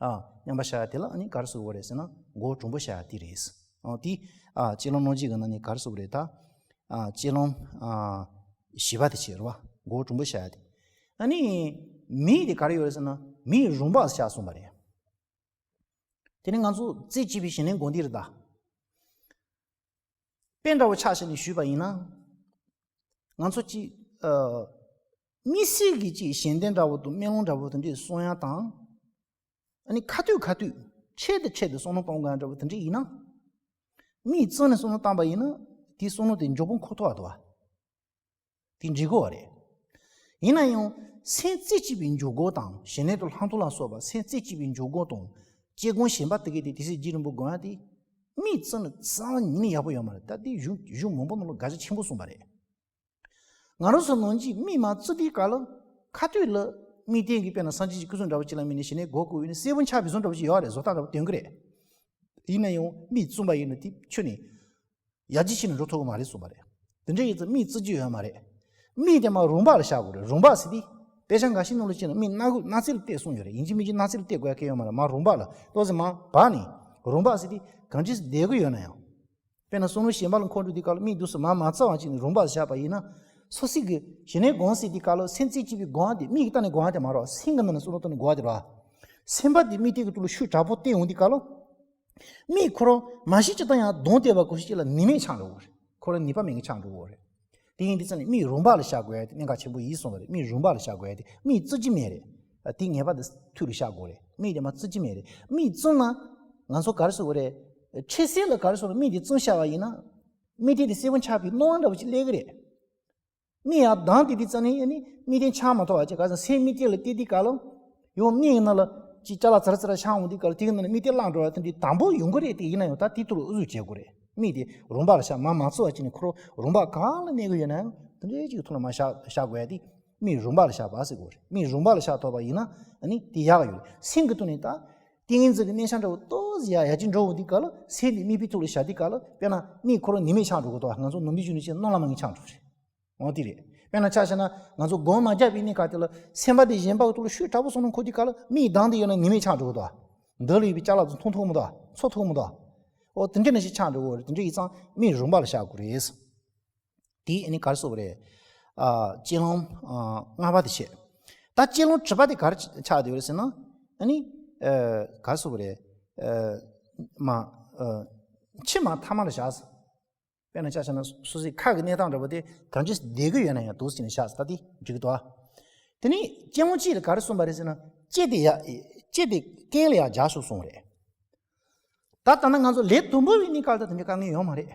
ཨ་མཉམ་པར་བཞག་ཡ་དེ་ལ་ཨ་ནི་ག་རེ་ཟེར་དགོས་རེད་ཟེར་ན་མགོ་གྲུང་པོ་བཞག་ཡ་དེ་རེད། ཨ་དེ་ཨ་སྤྱི་ལམ་སྣང་བརྒྱད་ཀྱི་ནང་ནས་ག་རེ་ཟེར་དགོས་རེད་ད། ཨ་སྤྱི་ལམ་ཨ་བཞི་པ་དེ་བྱས་རེད་བ། མགོ་གྲུང་པོ་བཞག་ཡ་དེ། ཨ་ནི་མིག་དེ་ག་རེ་ཡོད་རེད་ཟེར་ན་མིག་རུམ་པ་བཞག་གསུངས་པ་རེད། དེ་ནི་ང་ཚོ་རྩེ་གཅིག་པའི་ཞི་གནས་སྒོམ་དེ་རེད་ད། དཔེ་འདྲ་བོ་ཆ་བཞག་ནས་ཞུས་པ་ཡིན་ན། ང་ཚོ་གཅིག་ཨ་དམིགས་བསལ་གྱི་གཅིག་གཞན་དོན་འདྲ་བོ་དང་སྨོན་ལམ་འདྲ་བོ་དེ་འདྲས་གསུང་ཡ་དང་། ཨ་ནི་ཁ་ཐུག་ཁ་ཐུག་འཕྲལ་དུ་འཕྲལ་དུ་བསམ་བློ་གཏོང་དགོས་ཡ་འདྲ་བོ་དེ་འདྲས་ཡིན་ན། མིག་བཙུམ་ནས་བསམ་བློ་བཏང་པ་ཡིན་ན་དེའི་བསམ་བློ་དེ་མགྱོགས་པོ་འཁོར་ཐུབ་པ་འདུག་བ། དེ་འགྲིག་གི་ཡོད་རེད། ཡིན་ན་ཡང་སེམས་རྩེ་གཅིག་པའི་འཇུག་སྒོ་དང་ཞི་གནས་དང་ལྷག་མཐོང་ལ་སོགས་པ་སེམས་རྩེ་གཅིག་པའི་འཇུག་སྒོ་དང་དཔྱད་སྒོམ་གཞན་པ་དེ་གའི་དེ་དེ་སྲིད་རྗེ་རིན་པོ་དགོངས་ཡ་དེ། མིག་བཙུམ་ནས་རྩ་བ་ཉིད་ནས་ཡག་པོ་ཡོད་མ་རེད། ད་དེ་གཞུང་གཞུང་མང་པོ་ནང་ལ་དགག་བྱ་ཆེན་པོ་གསུངས་པ་རེད། ང་རང་ཚོ་ནང་གི་མིག་མར་བཙུམ་དུས་སྐབས་ལ་ཁ་ཐུག་ལ་དམིགས་རྟེན་གྱི་དཔེར་ན་སངས་རྒྱས་ཀྱི་སྐུ་གསུང་འདྲ་བོ་ཅིག་ལ་དམིགས་ནས་ཞི་གནས་སྒོམ་དགོས་ཡོད་ན་གསལ་པོ་ཆགས་པའི་བཟོ་འདྲ་བོ་ཅིག་ཡོད་རེད། བཟོ་ལྟ་འདྲ་བོ་སྟོན་གྱི་རེད། ཡིན་ན་ཡང་མིག་བཙུམ་པ་ཡིན་ན་དེ་ཁྱོན་ནས་ཡར་རྒྱས་ཕྱིན་ནས་འགྲོ་ཐུབ་ཀྱི་མ་རེད་གསུངས་པ་རེད། དེ་འདྲ་ཡིན་ཙང་མིག་བཙུམ་རྒྱུ་ཡོད་མ་རེད། མིག་དེ་མར་རུམ་པ་ལ་བཞག་དགོས་རེད། རུམ་པ་ཟེར་དུས་དཔེ་ཆ་འགའ་ཤས་ནང་ལ་བྱས་ན་མིག་སྣ་ཁུག་སྣ་རྩེ་ལ་གཏད་གསུངས་ཡོད་རེད། ཡིན་གཅིག་མིན་གཅིག་སྣ་རྩེ་ལ་གཏད་དགོས་ཡ་གལ་ཡོད་མ་རེད། མར་རུམ་པ་ལ་ཏོག་ཙམ་མར་བབས་ནས། རུམ་པ་ཟེར་དུས་གང་ཅི་བསྡད་ཀྱི་ཡོད་ན་ཡང་། དཔེར་ན་བསམ་བློ་གཞན་པ་ལ་འཁོར་འགྲོ་དུས་སྐབས་ལ་མིག་འདུག་སེ་མར་མ་བཙུམ་པ་བྱས་ནས་རུམ་པ་ལ་བཞག་པ་ཡིན་ན། སོ་སོའི་གི་ཞི་གནས་སྒོམ་ཟེར་དུས་སྐབས་ལ་སེམས་རྩེ་གཅིག་པའི་སྒོམ་དེ་མིག་གི་སྟེང་ནས་སྒོམ་དེ་མ་རེད། སེམས་ཀྱི་ནང་ནས་བསམ་བློ་བཏང་ནས་སྒོམ་དེ་རེད། སེམས་པ་དེ་དམིགས་རྟེན་གྱི་ཐོག་ལ་ཤུགས་དྲག་པོ་བཏོན་འོང་དུས་སྐབས་ལ། མིག་ཁོ་རང་མ་གཞི་སྤྱིར་བཏང་ཡང་གདོང་གཏད་པ་གོ་ཤེས་ལ་ནུས་མེད་ཆགས་འགྲོ་གི་རེད། ཁོ་རང་ནུས་པ་མེད་མཁན་ཆགས་འགྲོ་གི་རེད། དེ་ཡིན་དུས་ཙང་ནས་མིག་རུམ་པ་ལ་བཞག་དགོས་ཡ་དེ་གནད་འགག་ཆེན་པོ་ཡིན་གསུངས་པ་རེད། མིག་རུམ་པ་ལ་བཞག་དགོས་ཡ་དེ་མིག་བཙུམ་གྱི་མེད་རེད། དེ་ངེས་པར་དུ་ཐུགས་ལ་བཞག་དགོས་རེད། མིག་དེ་མར་བཙུམ་གྱི་མེད་རེད། མིག་བཙུམ་ན་ང་ཚོ་ག་རེ་ཟེར་དགོས་རེད། འཕྲལ་སེལ་ལ་ག་རེ་ཟེར་དགོས་རེད། མིག་དེ་བཙུམ་བཞག་པ་ཡིན་ན། མིག་དེ་དེ་གསལ་པོ་ཆགས་པའི་སྣང་བ་འདྲ་བོ་ཅིག་སླེབས་ཀྱི་རེད། མིག་ཡར་གདངས་དེ་དེ་ཙམ་ནས་ཨ་ནི་མིག་རྟེན་འཆར་མ་ཐུབ་པ་ཅིག་ག་ཚོད་སེམས་མིག་རྟེན་ལ་གཏད་དུས་སྐབས་ལ། ཡང་མིག་གི་ནང་ལ་ཅིག་ཅ་ལག་ཙི་ར་ཙི་ར་འཆར་འོང་དུས་སྐབས་ལ་དེ་གི་ནང་ནས་མིག་རྟེན་བརླག་འགྲོ་བ་དེ་འདྲའི་དང་པོ་ཡོང་གི་རེད། དེ་ཡིན་ན་ཡང་ད་དེ་ཐུགས་ལ་ཨུ་ཚུགས་བྱེད་དགོས་རེད། མིག་དེ་རུམ་པ་ལ་བཞག་མར་མ་བཙུམ་པ་བྱས་ནས་ཁོ་རང་རུམ་པ་གང་ལ་གནས་ཀྱི་ཡོད་ན་ཡང་དེ་འདྲའི་ཅིག་གི་ཐོག་ལ་མར་བཞག་བཞག་དགོས་ཡ་དེ་མིག་རུམ་པ་ལ་བཞག་པ་ཟེར་དགོས་རེད། མིག་རུམ་པ་ལ་བཞག་ཐུབ་པ་ཡིན་ན་ཨ་ནི་དེ་ཡག་གི་ཡོད་རེད། སེམས་ཀྱི་ཐོག་ནས་ད་ཏིང་ངེ་འཛིན་གྱི་གནས་ཆ་འདྲ་བོ་ཏོག་ཙམ་ཡར་ཡར་རྒྱས་འགྲོ་འོང་དུས་སྐབས་ལ་སེམས་དེ་དམིགས་པའི་ཐོག་ལ་བཞག་དུས་སྐབས་ལ་དཔེར་ན་མིག་ཁོ་རང་ནུས་མེད་ཆགས་འགྲོ་གི་འདུག་ང་ཚོ་ནོར་བུའི་གཞུང་ནས་བཤད་ན་སྣང་ལ་མ་ངེས་ཆགས་འགྲོ་རེད། འོ་དེ་རེད། དཔེར་ན་ཆ་བཞག་ན་ང་ཚོ་སྒོམ་མ་རྒྱག་པའི་གནས་སྐབས་དེ་ལ་སེམས་པ་དེ་གཞན་པ་གི་ཐོག་ལ་ཤུགས་དྲག་པོ་བསམ་བློ་འཁོར་དུས་སྐབས་ལ་མིག་གདངས་དེ་ཡོད་ན་ནུས་མེད་ཆགས་འགྲོ་གི་འདུག་འདི་ལ་ཡོད་པའི་ཅ་ལག་ཚོ་མཐོང་ཐུབ་མི་འདུག་འཚོ་ཐུབ་མི་འདུག་འོ་དེ་འདྲ་ནང་བཞིན་ཆགས་འགྲོ་གི་རེད། དེ་འདྲ་ཡིན་ཙང་མིག་རུམ་པ་ལ་བཞག་དགོས་རེད། དེ་ཨ་ནི་ག་རེ་ཟེར་དགོས་རེད། ཨ་སྤྱི་ལམ་ཨ་ལྔ་པ་དེ་བྱས། ད་སྤྱི་ལམ་དྲུག་པ་དེ་ག་རེ་ཆགས་བསྡད་ཡོད་རེད་ཟེར་ན། ཨ་ནི་ཨ་ག་རེ་ཟེར་དགོས་རེད། ཨ་མ་ཨ་ཕྱི་མ་ཐ་མ་ལ་བཞག་ཟེར། དཔེར་ན་ཆ་བཞག་ན་སོ་སོའི་ཁ་གི་གནས་སྟངས་འདྲ་པོ་དེ་གང་ཅི་བསྡད་ཀྱི་ཡོད་ན་ཡང་འདུག་ཟེར་ནས་བཞག་ཟེར། ད་དེ་འགྲིག་གི་འདུག་ཨ། དེ་ནས་སྤྱི་ལམ་གཅིག་ལ་ག་རེ་གསུངས་པ་རེད་ཟེར་ན། ལྕེ་དེ་ཡ་ལྕེ་དེ་རྐན་ལ་ཡར་སྦྱར་ཤོག་གསུངས་རེད། ད་ལྟ་ན་ང་ཚོ་ལས་དུམ་བུ་བའི་གནས་སྐབས་ལ་ད་དེ་འདྲའི་དཀའ་ངལ་ཡོད་མ་རེད།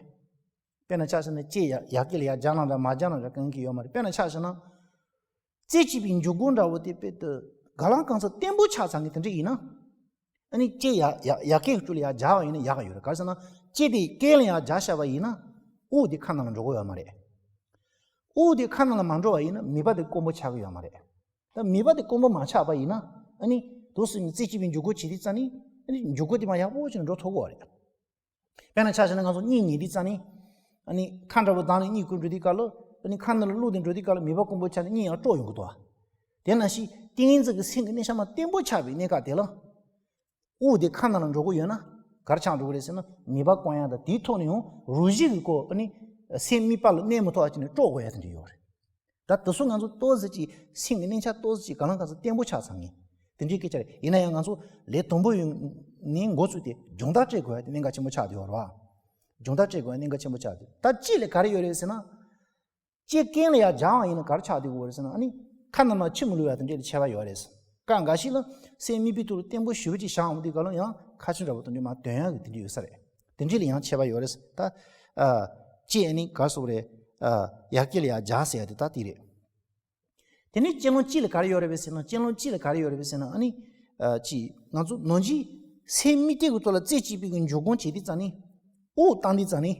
དཔེར་ན་ཆ་བཞག་ན་ལྕེ་ཡ་ཡ་སྐེ་ལ་ཡར་སྦྱར་ན་འདྲ་མ་སྦྱར་ན་འདྲ་དཀའ་ངལ་ཡོད་མ་རེད། དཔེར་ན་ཆ་བཞག་ན། རྩེ་གཅིག་པའི་འཇུག་སྒོ་འདྲ་བོ་དེ་དཔེ་དུ་ག་ལ་གང་ཚ་བརྟན་པོ་ཆགས་ཚར་ནས་དེ་འདྲ་ཡིན་ན། ཨ་ནི་ལྕེ་ཡ་ཡ་ཡ་སྐེ་གི་དཀྱིལ་ལ་ཡར་སྦྱར་བ་ཡིན་ན་ཡག་ག་ཡོད་རེད། ག་རེ་ཟེར་ན་ལྕེ་དེ་རྐན་ལ་ཡར་སྦྱར་བཞག་པ་ཡིན་ན་དབུགས་དེ་ཁ་ནང་ལ་འགྲོ་གི་ཡོད་མ་རེད། དབུགས་དེ་ཁ་ནང་ལ་མ་འགྲོ་བ་ཡིན་ན་མེད་པ་དེ་དཀོན་པོ་ཆགས་ཀྱི་ཡོད་མ་རེད། ད་མེད་པ་དེ་དཀོན་པོ་མ་ཆགས་པ་ཡིན་ན་ཨ་ནི་དུས་སུ་ནི་རྩེ་གཅིག་པའི་འཇུག་སྒོ་བྱེད་དུས་ཙ་ནི་ཨ་ནི་འཇུག་སྒོ་དེ་མར་ཡག་པོ་བྱས་ནས་འགྲོ་ཐུབ་ཀྱི་ཡོད་རེད། དཔེར་ན་ཆ་བཞག་ན་ང་ཚོ་གཉིད་ཉལ་དུས་ཙ་ནི་ཨ་ནི་ཁ་འདྲ་པོ་གདངས་ནས་གཉིད་ཁུག་འགྲོ་དུས་སྐབས་ལ་ཨ་ནི་ཁ་ནང་ལ་གློག་དེ་འགྲོ་དུས་སྐབས་ལ་མེད་པ་དཀོན་པོ་ཆགས་ནས་གཉིད་ཡང་དཀྲོག་ཡོང་གི་འདུག་དེ་ནང་བཞིན་ཏིང་ངེ་འཛིན་གྱི་སེམས་ཀྱི་གནས་ཆ་མ་བརྟན་པོ་ཆགས་པའི་གནས་སྐབས་དེ་ལ། དབུགས་དེ་ཁ་ནང་ལ་འགྲོ་གི་ཡོད་ན་ག་རེ་ཆགས་འགྲོ་གི་རེད་ཟེར་ན་མེད་པ་སྐོང་ཡག་དང་དེའི་ཐོག་ནས་ཡང་རུས་གཞི་གི་སྐོར་ཨ་ནི་སེམས་དམིགས་པ་ལ་གནས་མི་ཐུབ་པ་བྱས་ནས་དཀྲོག་དགོས་ཡག་དེ་འདྲ་ཡོད་རེད། ད་དེ་ཚོ་ང་ཚོ་ཏོག་ཙམ་ཅིག་སེམས་ཀྱི་གནས་ཆ་ཏོག་ཙམ་ཅིག་གང་ལ་གང་འཚམ་བརྟན་པོ་ཆགས་ཚར་ངེས། དེ་འདྲའི་སྐད་ཆ་རེད། ཡིན་ན་ཡང་ང་ཚོ་ལས་དང་པོ་ཡོད་ནས་འགོ་བཙུགས་ཏེ་སྦྱོང་བརྡར་སྤྲད་དགོས་ཡག་དེ་གནད་འགག་ཆེན་པོ་ཆགས་བསྡད་ཡོད་རེད་བ། སྦྱོང་བརྡར་སྤྲད་དགོས་ཡག་གནད་འགག་ཆེན་པོ་ཆགས་བསྡད། ད་ལྕེ་ལ་ག་རེ་ཡོད་རེད་ཟེར་ན། ལྕེ་རྐན་ལ་ཡར་སྦྱར་བ་ཡིན་ན་ག་རེ་ཆགས་བསྡད་ཀྱི་ཡོད་རེད་ཟེར་ན་ཨ་ནི་ཁ་ནང་ལ་ཆུ་མི་ལུད་ཡག་དེ་འདྲ་ལ་ཁྱད་པར་ཡོད་རེད། སྐབས་འགའ་ཞིག་ལ་སེམས་དམིགས་པའི་ཐོག་ལ་བརྟན་པོ་ཞེ་པོ་ཅིག་བཞག་འོང་དུས་སྐབས་ལ་ཡང་ཁ་ཆུ་འདྲ་པོ་དེ་འདྲ་མར་དོན་ཡག་གི་དེ་འདྲ་ཡོད་ས་རེད། དེ་འདྲ་ལ་ཡང་ཁྱད་པར་ཡོད་རེད། ད་ཨ་ལྕེ་ཨ་ནི་ག་རེ་ཟེར་དགོས་རེད། ཨ་ཡར་སྐྱེད་ལ་ཡར་སྦྱར་ཟེར་ཡག་དེ་ད་དེ་རེད། དེ་ནས་སྤྱི་ལོ་གཅིག་ལ་ག་རེ་ཡོད་རེད་པས་ཟེར་ན། སྤྱི་ལོ་གཅིག་ལ་ག་རེ་ཡོད་རེད་པས་ཟེར་ན་ཨ་ནི་ཨ་ཅི་ང་ཚོ་ནང་གི་སེམས་དམིགས་གཏད་ཀྱི་ཐོག་ལ་རྩེ་གཅིག་པའི་གི་འཇུག་སྒོ་བྱེད་དུས་ཙ་ནི་དབུགས་བཏང་དུས་ཙ་ནི།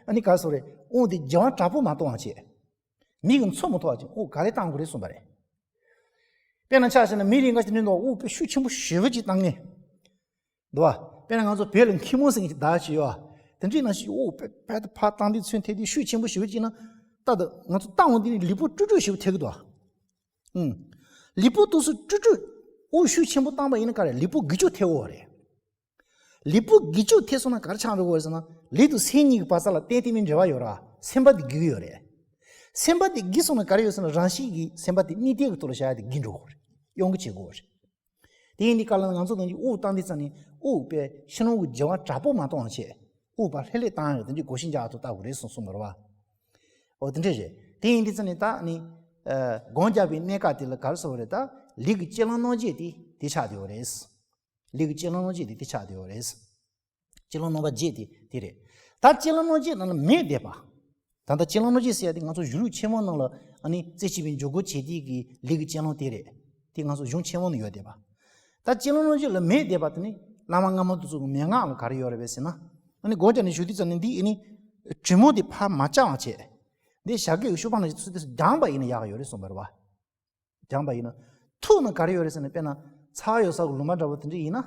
ཨ་ནི་ག་རེ་ཟེར་དགོས་རེད། དབུགས་དེ་རྒྱབ་དཔུང་དྲག་པོ་མ་གཏོང་བ་བྱས། མིག་གིས་མཚོན་མི་ཐུབ་པ་བྱས་དབུགས་ག་ལེར་བཏང་དགོས་རེད་གསུངས་པ་རེད། དཔེར་ན་ཆ་བཞག་ན་མི་རེ་འགའ་ཞིག་དེ་འདྲ་འདུག་དབུགས་དཔེ་ཤུགས་ཆེན་པོ་ཞེ་པོ་ཅིག་བཏང་ངེས། འདུག་བ། དཔེར་ན་ང་ཚོ་བོད་ལ་མཁལ་མ་ཟེར་མཁན་ཅིག་བདག་ཅིག་ཡོད་བ། དེ་འདྲའི་ནང་བཞིན་དབུགས་དཔེ་དཔེ་ཕར་བཏང་དུས་ཚུན་ཐེ་དུས་ཤུགས་ཆེན་པོ་ཞེ་པོ་ཅིག་ན། ད་ད་ང་ཚོ་བཏང་འོང་དུས་ནི་ལུས་པོ་དཀྲུག་དཀྲུག་ཞེ་པོ་ཐེབས་ཀྱི་འདུག་བ། ཨུམ། ལུས་པོ་དུས་སུ་དཀྲུག་དཀྲུག་དབུགས་ཤུགས་ཆེན་པོ་བཏང་པ་ཡིན་ན་ག་རེ་ལུས་པོ་འགུལ་སྐྱོད་ཐེབས་ཡོད་རེད། ལུས་པོ་འགུལ་སྐྱོད་ཐེབས་སོང་ན་ག་རེ་ཆགས་འགྲོ་གི་ཡོད་རེད་ཟེར་ན། ལུས་དང་སེམས་གཉིས་ཀྱི་བར་ས་ལ་གཏན་གཏན་མའི་འབྲེལ་བ་ཡོད་ར། སེམས་པ་དེ་འགུལ་གི་ཡོད་རེད། སེམས་པ་དེ་འགུལ་སོང་ན་ག་རེ་ཡོད་ཟེར་ན་རང་བཞིན་གྱིས་སེམས་པ་དེ་དམིགས་གཏད་ཀྱི་ཐོག་ལ་བཞག་ཡག་དེ་འགུལ་འགྲོ་གི་ཡོད་རེད། གཡོ་འགུལ་བྱེད་དགོས་རེད། དེ་ཡིན་དུས་སྐབས་ལ་ང་ཚོ་ནང་གི་དབུགས་བཏང་དུས་ཙ་ནི་དབུགས་དཔེ་ཕྱི་རོལ་གྱི་རྒྱབ་དཔུང་དྲག་པོ་མ་གཏོང་བ་བྱས། དབུགས་ཕར་ལྷོད་ལྷོད་བཏང་ཡག་དེ་འདྲའི་སྒོ་ཤེས་རྒྱག་ཐུབ་ལྟ་དགོས་རེད་གསུངས་གསུངས་པ་རེད་བ། འོ་དེ་འདྲ་རེད། དེ་ཡིན་དུས་ཙ་ནི་ད་ནི། ཨ་སྒོམ་རྒྱག་པའི་གནས་སྐབས་དེ་ལ་ག་རེ་ཟེར་བ་རེད། ད་ལུས་ཀྱི་གཅེས་ལོང་རྣམ་འབྱེད་དེ་དེ་ཆགས་བསྡད་ཡོད་རེད། ལུས་ཀྱི་གཅེས་ལོང་རྣམ་འབྱེད་དེ་དེ་ཆགས་བསྡད་ཡོད་རེད། གཅེས་ལོང་རྣམ་པ་བརྒྱད་དེ་དེ་རེད། ད་གཅེས་ལོང་རྣམ་འབྱེད་ནང་ལ་མེད་བསྡད་པ། ད་ལྟ་གཅེས་ལོང་རྣམ་འབྱེད་ཟེར་ཡག་དེ་ང་ཚོ་གཞུང་ལུགས་ཆེན་མོ་ནང་ལ་ཨ་ནི་རྩེ་གཅིག་པའི་འཇུག་སྒོ་བྱེད་དུས་ཀྱི་ལུས་ཀྱི་གཅེས་ལོང་དེ་རེད། དེ་ང་ཚོ་གཞུང་ཆེན་མོ་ནང་ཡོད་བསྡད་པ། ད་གཅེས་ལོང་རྣམ་འབྱེད་ལ་མེད་བསྡད་པ་དེ་ནི་བླ་མ་སྔ་མ་དེ་ཚོ་གི་མན་ངག་ལ་ག་རེ་ཡོད་རེད་པས་ཟེར་ན། ཨ་ནི་སྒོམ་རྒྱག་ནས་བཞུགས་དུས་ཙམ་ནས་འདི་ཨ་ནི་གྲོས་མོལ་དེ་ཕར་མ་བཅག་པ་བྱས། འདི་ཞྭ་གི་ཤུབས་པ་ནང་བཞིན་ཚུར་དེ་སྦྱངས་པ་ཡིན་ན་ཡག་གི་ཡོད་རེད་གསུངས་པ་རེད་བ། སྦྱངས་པ་ཡིན་ན། ཐུག་ན་ག་རེ་ཡོད་རེད་ཟེར་ན། དཔེར་ན་ཚ་བ་ཡོད་ས་གི་ལོ་མ་འདྲ་པོ་དེ་འདྲ་ཡིན་ན།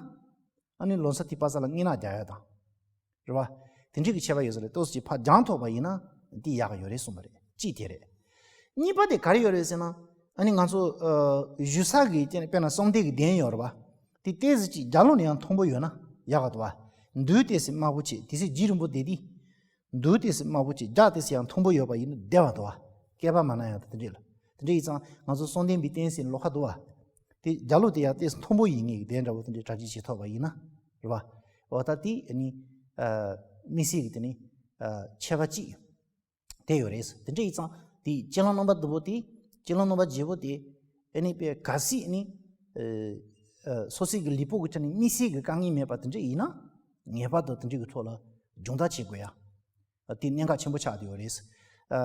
ཨ་ནི་ལོ་ས་དེ་པ་ས་ལ་སྔན་ན་རྒྱག་ཡག་དང་། རེད་བ། དེ་འདྲའི་གི་ཁྱད་པར་ཡོད་ས་རེད། ཏོག་ཙམ་ཅིག་ཕར་སྦྱངས་ཐུབ་པ་ཡིན་ན་དེ་ཡག་གི་ཡོད་རེད་གསུངས་པ་རེད། གཅིག་དེ་རེད། གཉིས་པ་དེ་ག་རེ་ཡོད་རེད་ཟེར་ན། ཨ་ནི་ང་ཚོ་ཨ་བཞུགས་ས་གི་དེ་ནི་དཔེར་ན་གསང་རྟེན་གྱི་གདན་ཡོད་རེད་བ། དེ་ཏོག་ཙམ་ཅིག་རྒྱབ་ལོགས་ནས་ཡང་མཐོན་པོ་ཡོད་ན་ཡག་ག་འདུག་བ། མདུན་ཏོག་ཙམ་དམའ་པོ་བྱས་དེ་ཚོ་རྒྱུན་རིང་པོ་བསྡད་དུས། མདུན་ཏོག་ཙམ་དམའ་པོ་བྱས་རྒྱབ་ཏོག་ཙམ་ཡང་མཐོན་པོ་ཡོད་པ་ཡིན་ན་བདེ་བ་འདུག་བ། བསྐལ་པ་མ་ན་ཡང་དེ་འདྲས་ལ། དེ་འདྲས་ཡིན་ཙང་ང་ཚོ་གསང་རྟེན་པའི་རྟེན་ཟེར་ལོགས་ཀ་འདུག་བ། དེ་རྒྱབ་ལོགས་དེ་ཡང་ཏོག་ཙམ་མཐོན་པོ་ཡིན་ངེས་ཀྱི་དེ་འདྲ་བོ་དེ་འདྲས་གྲ་སྒྲིག་བྱེད་ཐུབ་པ་ཡིན་ན། རེད་བ། འོ་ད་དེ་ནི་ཨ་དམིགས་བསལ་གྱི་དེ་ནི་ཨ་ཁྱད་པར་གཅིག་དེ་ཡོད་རེད། དེ་འདྲས་ཡིན་ཙང་དེ་གཅེས་ལོང་རྣམ་པ་བདུན་པོ་དེ། གཅེས་ལོང་རྣམ་པ་བརྒྱད་པོ་དེ། ཨ་ནི་དཔེ་གལ་སྲིད་ནི་ཨ་ཨ་སོ་སོའི་གི་ལུས་པོ་གི་ཆ་ནས་དམིགས་བསལ་གྱི་དཀའ་ངལ་མེད་པ་དེ་འདྲས་ཡིན་ན། ངེས་པར་དུ་དེ་འདྲས་ཀྱི་ཐོག་ལ་སྦྱོང་བརྡར་བྱེད་དགོས་ཡ། དེ་གནད་འགག་ཆེན་པོ་ཆགས་བསྡད་ཡོད་རེད། ཨ་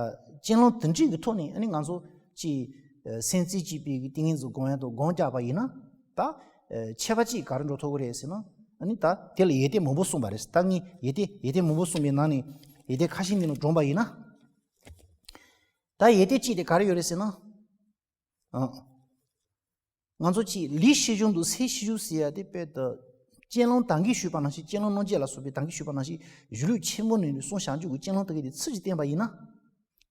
གཅེས་ལོང་དེ་འདྲས་ཀྱི་ཐོག་ནས་ཨ་ནི་ང་ཚོ་ཅིག་ཨ་སེམས་རྩེ་གཅིག་པའི་གི་ཏིང་ངེ་འཛིན་སྒོམ་ཡ་དང་སྒོམ་རྒྱག་པ་ཡིན་ན། ད་ཨ་ཁྱད་པར་ཅིག་ག་རེ་འགྲོ་ཐུབ་ཀྱི་རེད་ཟེར་ན། ཨ་ནི་ད་དེ་ལ་ཡོན་ཏན་མང་པོ་གསུངས་པ་རེད། ད་ངས་ཡོན་ཏན་ཡོན་ཏན་མང་པོ་གསུངས་པའི་ནང་ནས་ཡོན་ཏན་ཁ་ཤས་འདི་ནང་སྒྲོམ་པ་ཡིན་ན། ད་ཡོན་ཏན་གཅིག་དེ་ག་རེ་ཡོད་རེད་ཟེར་ན། ཨ། ང་ཚོ་གཅིག་ལུས་ཤེས་བྱུང་དང་སེམས་ཤེས་བྱུང་ཟེར་ཡ་དེ་དཔེ་ད། གཅེས་ལོང་ད་གིན་ཞུས་པ་ནང་བཞིན། གཅེས་ལོང་རྣམ་འབྱེད་ལ་སོགས་པའི་ད་གིན་ཞུས་པ་ནང་བཞིན་གཞུང་ལུགས་ཆེན་པོ་ནས་གསུངས་བཞག་རྒྱུ་གི་གཅེས་ལོང་དེ་གི་དེ་ཚུལ་གྱིས་བསྟན་པ་ཡིན་ན།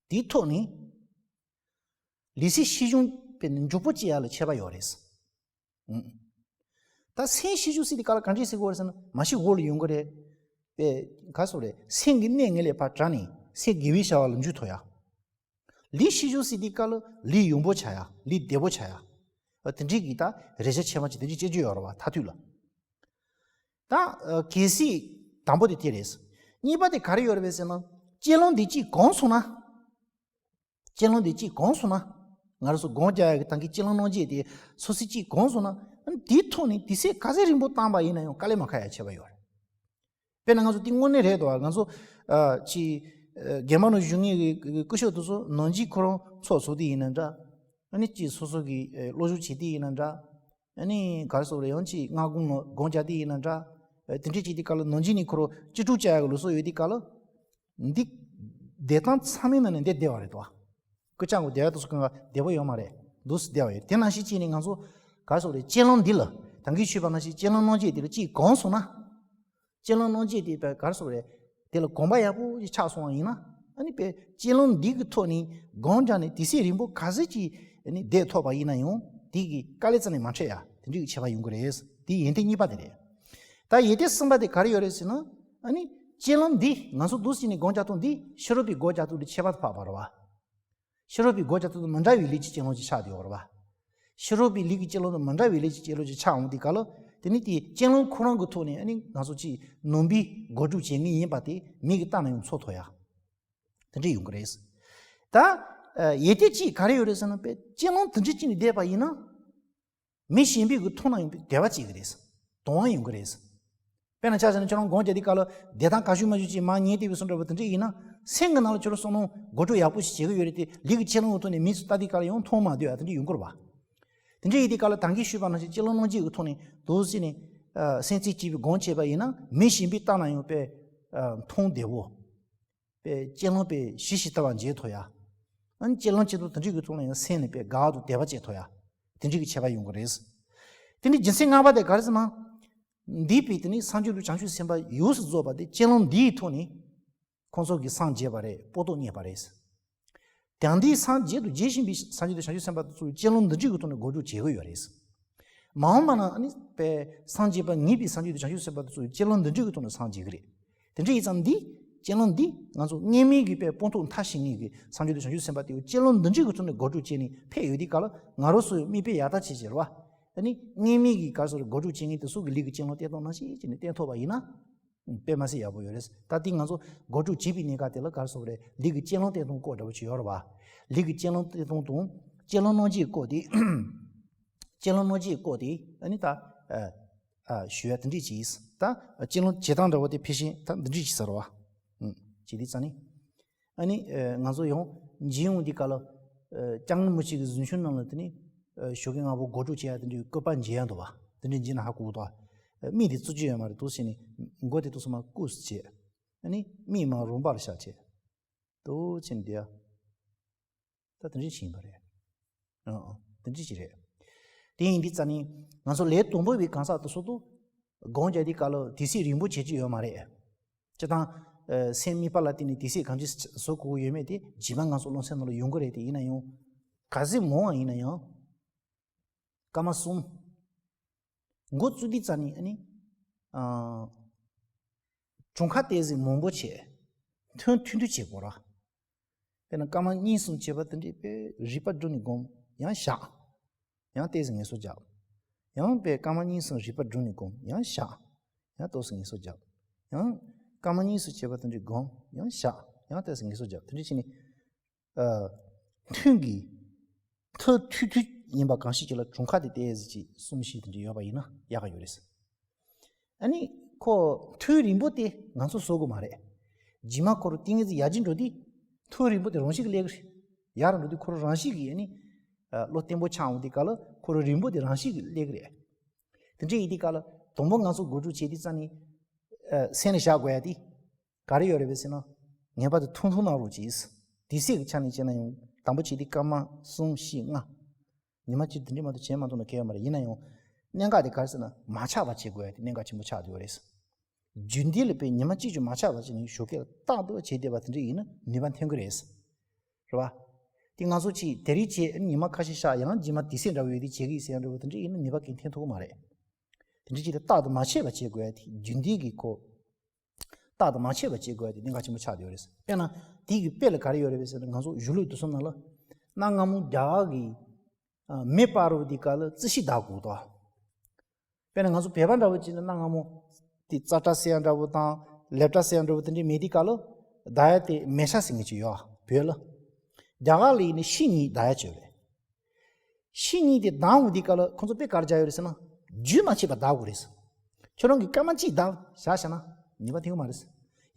དེའི་ཐོག་ནས་ལུས་སེམས་ཤེས་བྱུང་དཔེ་མགྱོགས་པོ་སྐྱེ་ཡ་ལ་ཁྱད་པར་ཡོད་རེད། ཨང་། ད་སེམས་ཤེས་བྱུང་ཟེར་དུས་སྐབས་ལ་ག་འདྲས་ཟེར་དགོས་རེད་ཟེར་ན། མ་གཞི་འོག་ལ་ཡོང་གི་རེད། དཔེ་ག་རེ་ཟེར་དགོས་རེད། སེམས་ཀྱི་གནས་ངན་ལས་ཕར་བྲལ་ནས་སེམས་དགེ་བའི་བྱ་བ་ལ་འཇུག་ཐུབ་ཡ། ལུས་ཤེས་བྱུང་ཟེར་དུས་སྐབས་ལ་ལུས་ཡོན་པོ་ཆགས་ཡ། ལུས་བདེ་པོ་ཆགས་ཡ། ཨ་དེ་འདྲའི་གི་ད་རེ་ཆ་ཆེ་མ་ཆེ་དེ་འདྲའི་སྐྱེ་རྒྱུ་ཡོད་རེད་བ། མཐར་ཐུག་ལ། ད་ཨ་གལ་སྲིད་དང་པོ་དེ་དེ་རེད། གཉིས་པ་དེ་ག་རེ་ཡོད་རེད་པས་ཟེར་ན། གཅེས་ལོང་འདི་གཅིག་གོམས་སོང་ན། གཅེས་ལོང་འདི་གཅིག་གོམས་སོང་ན། ང་རང་ཚོ་སྒོམ་རྒྱག་ཡ་གི་ད་གིན་གཅེས་ལོང་རྣམ་འབྱེད་དེ་སོ་སོ་གཅིག་གོམས་སོང་ན། ཨ་ནི་དེའི་ཐོག་ནས་དུས་ཚོད་ག་ཚོད་རིང་པོ་བཏང་པ་ཡིན་ན་ཡང་དཀའ་ལས་མ་ཁག་ཡ་ཁྱད་པར་ཡོད་རེད། དཔེར་ན་ང་ཚོ་དེ་དངོས་གནས་རེད་དོ། ང་ཚོ་ཨ་ཅིག་ཨ་རྒན་པ་ནང་བཞུགས་མཁན་གྱི་སྐུ་ཞབས་དེ་ཚོ་ནམ་རྒྱུན་ཁོ་རང་ཚོགས་འཚོགས་དུས་ཡིན་ན་འདྲ། ཨ་ནི་ཅིག་སོ་སོ་གི་ཨ་སློབ་སྦྱོང་བྱེད་དུས་ཡིན་ན་འདྲ། ཨ་ནི་ག་རེ་ཟེར་དགོས་རེད། ཡང་ཅིག་སྔ་དགོང་ནང་སྒོམ་རྒྱག་དུས་ཡིན་ན་འདྲ། ཨ་དེ་འདྲས་བྱེད་དུས་སྐབས་ལ་ནམ་རྒྱུན་ནས་ཁོ་རང་ཅི་སྤྲོ་བྱ་ཡག་གི་ལུགས་སྲོལ་ཡོད་དུས་སྐབས་ལ། འདི་ བསྡད་སྟངས་ཚང་མའི་ནང་ནས་འདི་བདེ་བ་རེད་དོ། སྐུ་ཅག་གི་བསྡད་ཡག་དེ་ཚོ་གང་ག་བདེ་པོ་ཡོད་མ་རེད། འདུག་སེ་བསྡད་པ་ཡོད། དེ་ནང་བཞིན་བྱས་ནས་ང་ཚོ་ག་རེ་ཟེར་དགོས་རེད། སྤྱོད་ལམ་འདི་ལ་ད་གིན་ཞུས་པ་ནང་བཞིན་སྤྱོད་ལམ་རྣམ་འབྱེད་དེ་ལ་གཅིག་གོམས་སོང་ན། སྤྱོད་ལམ་རྣམ་འབྱེད་དེ་བས་ག་རེ་ཟེར་དགོས་རེད། དེ་ལ་གོམས་པ་ཡག་པོ་ཞིག་ཆགས་སོང་བ་ཡིན་ན། ཨ་ནི་བས་སྤྱོད་ལམ་འདི་གི་ཐོག་ནས་སྒོམ་རྒྱག་ནས་དུས་ཚོད་རིང་པོ་ག་ཚོད་ཅིག་ཨ་ནི་བསྡད་ཐུབ་པ་ཡིན་ན་ཡང་དེ་གི་དཀའ་ལས་རྩ་ནས་མ་འཕྲད་ཡ་དེ་འདྲའི་ཁྱད་པར་ཡོང་གི་རེད། དེ་ཡོན་ཏན་གཉིས་པ་དེ་རེད། ད་ཡོན་ཏན་གསུམ་པ་དེ་ག་རེ་ཡོད་རེད་ཟེར་ན། ཨ་ནི་སྤྱོད་ལམ་འདི་ང་ཚོ་འདུག་སེ་བྱས་ནས་སྒོམ་རྒྱག་སྟངས་འདི་ཕྱི་རོལ་པའི་སྒོམ་རྒྱག་སྟངས་དེ་ཁྱད་པར་དུ་འཕགས་པ་རེད་བ། ཕྱི་རོལ་པའི་སྒོམ་རྒྱག་སྟངས་དང་མི་འདྲ་བའི་ལུས་ཀྱི་སྤྱོད་ལམ་ཅིག་ཆགས་བསྡད་ཡོད་རེད་བ། ཕྱི་རོལ་པའི་ལུས་ཀྱི་སྤྱོད་ལམ་དང་མི་འདྲ་བའི་ལུས་ཀྱི་སྤྱོད་ལམ་ཅིག་ཆགས་འོང་དུས་སྐབས་ལ། དེ་ནི་དེའི་སྤྱོད་ལམ་ཁོ་རང་གི་ཐོག་ནས་ཨ་ནི་ང་ཚོ་ཅིག་ནོར་བུའི་སྒོམ་སྒྲུབ་བྱེད་ངེས་ཡིན་པ་དེ་མིག་གིས་བལྟས་ན་ཡང་ཚོར་ཐུབ་ཡ། དེ་འདྲ་ཡོང་གི་རེད། ད་ཡོན་ཏན་གཅིག་ག་རེ་ཡོད་རེད་ཟེར་ན། དཔེ་སྤྱོད་ལམ་དེ་འདྲ་ཅིག་ནས་བསྡད་པ་ཡིན་ན། མི་གཞན་པའི་གི་མཐོང་ན་ཡང་བདེ་བ་སྐྱེ་གི་རེད། དུང་བ་ཡོང་གི་རེད། དཔེར་ན་ཆ་བཞག་ན་ཁྱོད་རང་སྒོམ་རྒྱག་དུས་སྐབས་ལ་བསྡད་སྟངས་ག་ཤུགས་མ་ཤུགས་ཅིག་མར་ཉལ་བསྡད་པའི་བཟོ་འདྲ་པོ་དེ་འདྲ་ཡིན་ན། སེམས་ཀྱི་ནང་ལ་ཁྱོད་རང་བསམ་བློ་སྒོམ་སྒྲུབ་ཡག་པོ་ཞིག་བྱེད་ཀྱི་ཡོད་རེད་དེ། ལུས་ཀྱི་སྤྱོད་ལམ་གྱི་ཐོག་ནས་མིག་ཆུ་ལྟ་དུས་སྐབས་ལ་ཡང་མཐོང་མ་འདོད་ཡ་དེ་འདྲ་ཡོང་གི་རེད་བ། དེ་འདྲ་ཡིན་དུས་སྐབས་ལ་ད་གིན་ཞུས་པ་ནང་བཞིན་སྤྱོད་ལམ་རྣམ་འབྱེད་ཀྱི་ཐོག་ནས་འདུག་སེ་བྱས་ནས་སེམས་རྩེ་གཅིག་པའི་སྒོམ་བྱས་པ་ཡིན་ན། མི་གཞན་པས་བལྟས་ན་ཡང་དཔེ་མཐོང་བདེ་བོ། དཔེ་སྤྱོད་ལམ་དཔེ་ཞི་ཞིང་དལ་བ་མཇལ་ཐུབ་ཡ། ཨ་ནི་སྤྱོད་ལམ་སྤྱོད་སྟངས་དེ་འདྲའི་གི་ཐོག་ནས་ཡང་སེམས་ནི་དཔེ་དགའ་བ་དང་བདེ་བ་སྐྱེ་ཐུབ་ཡ། དེ་འདྲའི་གི་ཁྱད་པར་ཡོང་གི་རེད། དེ་ནི་རྒྱུ་མཚན་ལྔ་པ་དེ་ག་རེ་ཟེར་ན། འདས་པའི་དེ་ནི་སངས་རྒྱས་དང་བྱང་ཆུབ་སེམས་དཔའ་ཡོངས་སུ་རྫོགས་པ་དེ་སྤྱོད་ལམ་འདིའི་ཐོག་ནས་ཁོང་ཚོ་གིས་སངས་རྒྱས་པ་རེད། སྤངས་རྟོགས་རྙེད་པ་རེད། དེང་འདིའི་སངས་རྒྱས་དང་རྒྱས་བཞིན་པའི་སངས་རྒྱས་དང་བྱང་ཆུབ་སེམས་དཔའ་དེ་ཚོ་སྤྱོད་ལམ་འདི་འདྲའི་གི་ཐོག་ནས་སྒོམ་སྒྲུབ་བྱེད་ཀྱི་ཡོད་རེད། མ་འོངས་པ་ན་ཨ་ནི་དཔེ་སངས་རྒྱས་པ་ངེས་པའི་སངས་རྒྱས་དང་བྱང་ཆུབ་སེམས་དཔའ་དེ་ཚོ་སྤྱོད་ལམ་འདི་འདྲའི་གི་ཐོག་ནས་སངས་རྒྱས་ཀྱི་རེད། དེ་འདྲ་ཡིན་ཙང་འདི་སྤྱོད་ལམ་འདི་ང་ཚོ་སྔོན་མའི་གི་དཔེ་སྤངས་རྟོགས་མཐར་ཕྱིན་མཁན་གྱི་སངས་རྒྱས་དང་བྱང་ཆུབ་སེམས་དཔའ་དེ་ཚོ་སྤྱོད་ལམ་འདི་འདྲའི་གི་ཐོག་ནས་སྒོམ་སྒྲུབ་བྱས་ནས་ཕེབས་ཡོད་དུས་སྐབས་ལ། ང་རང་ཚོ་ཡང་མིག་དཔེ་ཡག་ཐག་ཆོད་བྱས་རེད་བ། ཨ་ནི་སྔོན་མའི་གི་ག་རེ་ཟེར་དགོས་རེད། སྒོམ་སྒྲུབ་བྱེད་མཁན་དེ་ཚོ་གི་ལུས་ཀྱི་སྤྱོད་ལམ་བསྟན་སྟངས་ནང་བཞིན་བྱས་ནས་བསྟན་ཐུབ་པ་ཡིན་ན། དཔེ་མ་སྲིད་ཡག་པོ་ཡོད་རེད། ད་ལྟའི་ང་ཚོ་སྒོམ་སྒྲུབ་བྱེད་པའི་གནས་སྐབས་དེ་ལ་ག་རེ་ཟེར་དགོས་རེད། ལུས་ཀྱི་སྤྱོད་ལམ་བསྟན་སྟངས་སྐོར་འདྲ་པོ་ཅིག་ཡོད་རེད་བ། ལུས་ཀྱི་སྤྱོད་ལམ་བསྟན་སྟངས་དང་སྤྱོད་ལམ་རྣམ་འབྱེད་སྐོར་དེ། སྤྱོད་ལམ་རྣམ་འབྱེད་སྐོར་དེ་ཨ་ནི་ད་ཨ་ཨ་ཞུ་ཡ་དེ་འདྲས་ཅིག་ད་སྤྱོད་ལམ་བྱེད་སྟངས་འདྲ་པོ་དེ་ཕལ་ཆེར་ད་འདི་འདྲས་ཅིག་ཟེར་བ། ཨུམ། བྱེད་དུས་ཙང་ནི། ཨ་ནི་ཨ་ང་ཚོ་ཡང་མཇལ་ཡོང་དུས་སྐབས་ལ། ཨ་སྐྱབས་མགོན་རིན་པོ་ཆེ་གི་གཟིམ་ཆུང་ནང་ལ་དེ་ནི་ཨ་ཞོགས་ཀས་སྔ་པོ་སྒོམ་སྒྲུབ་བྱེད་ཡ་དེ་འདྲའི་བཀོད་པ་མཇལ་ཡ་འདུག་བ། དེ་འདྲ་མཇལ་ན་ཧ་གོ་གི་འདུག་བ། ཨ་མིག་དེ་བཙུམ་རྒྱུ་ཡོད་མ་རེད། འདུག་སེ་བྱས་ནས་མགོ་དེ་འདུག་སེ་མར་བཀུག་སེ་བྱས། ཨ་ནི་མིག་མར་རུམ་པ་ལ་བཞག་བྱས། འདུག་སེ་བྱས་ནས་བསྡད་ཡ། ད་དེ་འདྲ་ཞིག་ཡིན་པ་རེད། ཨང་ཨང་། དེ་འདྲ་ཞིག་རེད། དེ་ཡིན་དུས་ཙང་ནི་ང་ཚོ་ལས་དང་པོ་བའི་གང་ཟག་དེ་ཚོ་དུ་སྒོམ་རྒྱག་དུས་སྐབས་ལ་དུས་ཚོད་རིང་པོ་བྱེད་རྒྱུ་ཡོད་མ་རེད། སྤྱིར་བཏང་ཨ་སེམས་གཉིས་པ་ལ་བརྟེན་ནས་དུས་ཚོད་གང་ཅི་བཟོ་དགོས་ཀྱི་ཡོད་མེད་དེ་རྗེས་མ་ང་ཚོ་རློམ་སེམས་ནང་ལ་ཡོང་གི་རེད། དེ་ཡིན་ན་ཡང་ག་ཚོད་མང་བ་ཡིན་ན་ཡང་སྐར་མ་གསུམ། འགོ་བཙུགས་དུས་ཙང་ནི་ཨ་ནི་ཨ་གྲངས་ཀ་ཏོག་ཙམ་མང་པོ་བྱས། ཐུང་ཐུང་ཐུང་བྱེད་དགོས་ར། དཔེར་ན་སྐར་མ་གཉིས་གསུམ་བྱས་པ་དེ་འདྲའི་དཔེ་རིག་པ་སྒྲུབ་ནས་སྒོམ། ཡང་བཞག་ཡང་ཏོག་ཙམ་ངལ་གསོ་རྒྱག་ཡང་དཔེ་སྐར་མ་གཉིས་གསུམ་རིག་པ་སྒྲུབ་ནས་སྒོམ། ཡང་བཞག་ཡང་ཏོག་ཙམ་ངལ་གསོ་རྒྱག་ཡང་སྐར་མ་གཉིས་གསུམ་བྱས་པ་དེ་འདྲའི་སྒོམ། ཡང་བཞག་ཡང་ཏོག་ཙམ་ངལ་གསོ་རྒྱག་དེ་འདྲ་བྱས་ནས། ཨ་ཐུང་གི་ཐུང་ཐུང་ཐུང་ཡིན་པ་གང་ཞིག་ཅིག་ལ་གྲངས་ཀ་དེ་ཏོག་ཙམ་ཅིག་གསུམ་བཞི་དེ་འདྲ་ཡོད་པ་ཡིན་ན་ཡག་ག་ཡོད་རེད། ཨ་ནི་ཁོ་ཐུང་རིང་པོ་དེ་ང་ཚོ་བཟོ་དགོས་མ་རེད། རྗེས་མ་ཁོ་རང་ཏིང་ངེ་འཛིན་ཡར་རྒྱས་འགྲོ་དུས་ཐུང་རིང་པོ་དེ་རང་བཞིན་གྱིས་སླེབས་ཀྱི་རེད། ཡར་འགྲོ་དུས་ཁོ་རང་རང་བཞིན་གྱིས་ཨ་ནི་ཨ་བློ་བརྟན་པོ་ཆགས་འོང་དུས་སྐབས་ལ་ཁོ་རང་རིང་པོ་དེ་རང་བཞིན་གྱིས་སླེབས་ཀྱི་རེད། དེ་འདྲ་ཡིན་དུས་སྐབས་ལ་དང་པོ་ང་ཚོ་སྒོམ་སྒྲུབ་བྱེད་དུས་ཙང་ནི་ཨ་སེམས་ལ་བཞག་དགོས་ཡ་དེ། ག་རེ་ཡོད་རེད་པས་ཟེར་ན། ངེས་པར་དུ་ཐུང་ཐུང་གནང་རོགས་གྱིས། དུས་ཚོད་ཀྱི་ཆ་ནས་བྱས་ན་ཡང་དང་པོ་བྱས་ཏེ་སྐར་མ་གསུམ་བཞི་ལྔ། ཉི་མ་གཅིག་དེ་འདྲས་མ་གཏོགས་བྱེད་མ་ཐུབ་ན་གལ་ཡོད་མ་རེད། ཡིན་ན་ཡང་གནད་འགག་དེ་ག་རེ་ཟེར་ན་མ་ཆག་པ་བྱེད་དགོས་ཡ་དེ་གནད་འགག་ཆེན་པོ་ཆགས་བསྡད་ཡོད་རེད། རྒྱུན་ལྡན་ལ་དཔེ་ཉི་མ་གཅིག་ཀྱང་མ་ཆག་པ་བྱས་ནས་ཞོགས་ཀས་རྟག་ཏུ་བྱས་བསྡད་པ་དེ་འདྲས་ཡིན་ན་ནུས་པ་ཐོན་གྱི་རེད། རེད་བ། དེ་ང་ཚོ་ཅིག་དེ་རིང་བྱས་ཉི་མ་ཁ་ཤས་བཞག་ཡང་རྗེས་མ་དུས་ཚོད་འདྲ་བོ་ཡོད་དུས་བྱེད་ཀྱི་ཡིན་ཟེར་ཡ་འདྲ་བོ་དེ་འདྲས་ཡིན་ན་ནུས་པ་གང་ཐོན་ཐུབ་ཀྱི་མ་རེད། དེ་འདྲས་བྱས་ཏེ་རྟག་ཏུ་མ་ཆག་པ་བྱེད་དགོས་ཡ་དེ་རྒྱུན་ལྡན་གྱི་ཁོ། རྟག་ཏུ་མ་ཆག་པ་བྱེད་དགོས་ཡ་དེ་གནད་འགག་ཆེན་པོ་ཆགས་བསྡད་ཡོད་རེད། དཔེར་ན་དེ་གི་དཔེ་ལ་ག་རེ་ཡོད་རེད་པས་ཟེར་ན། ང་ཚོ་གཞུང་ལུགས་དེ་ཚོ་ནང་ལ་གནའ་སྔ་མོ་རྒྱ་གར་གྱི་ཨ་མེ་སྤར་བ་དེ་ག་ལ་རྩི་ཤིང་བརྡབ་དགོས་དོ། དཔེར་ན་ང་ཚོ་བོད་པ་འདྲ་བོ་བྱས་ན་གནའ་སྔ་མོ་དེ་ཙག་སྒྲ་ཟེར་ཡ་འདྲ་བོ་དང་ལེབ་སྒྲ་ཟེར་ཡ་འདྲ་བོ་དེ་འདྲས་མེད་དུས་སྐབས་ལ་བརྡབ་ཡ་དེ་མེ་ཤ་ཟེར་མཁན་ཅིག་ཡོད་བོད་ལ། རྒྱ་གར་ལ་ཡིན་ན་ཤིང་གཉིས་བརྡབ་ཡ་ཅིག་ཡོད་རེད། ཤིང་གཉིས་དེ་བརྡབ་འོང་དུས་སྐབས་ལ་ཁོང་ཚོ་དཔེ་ག་རེ་བྱས་ཡོད་རེད་ཟེར་ན། རྒྱུན་མ་ཆད་པར་བརྡབ་དགོས་རེད། ཁྱོད་རང་གིས་སྐར་མ་གཅིག་བརྡབས་བཞག་བཞག་ན་ནུས་པ་ཐོན་གྱི་མ་རེད།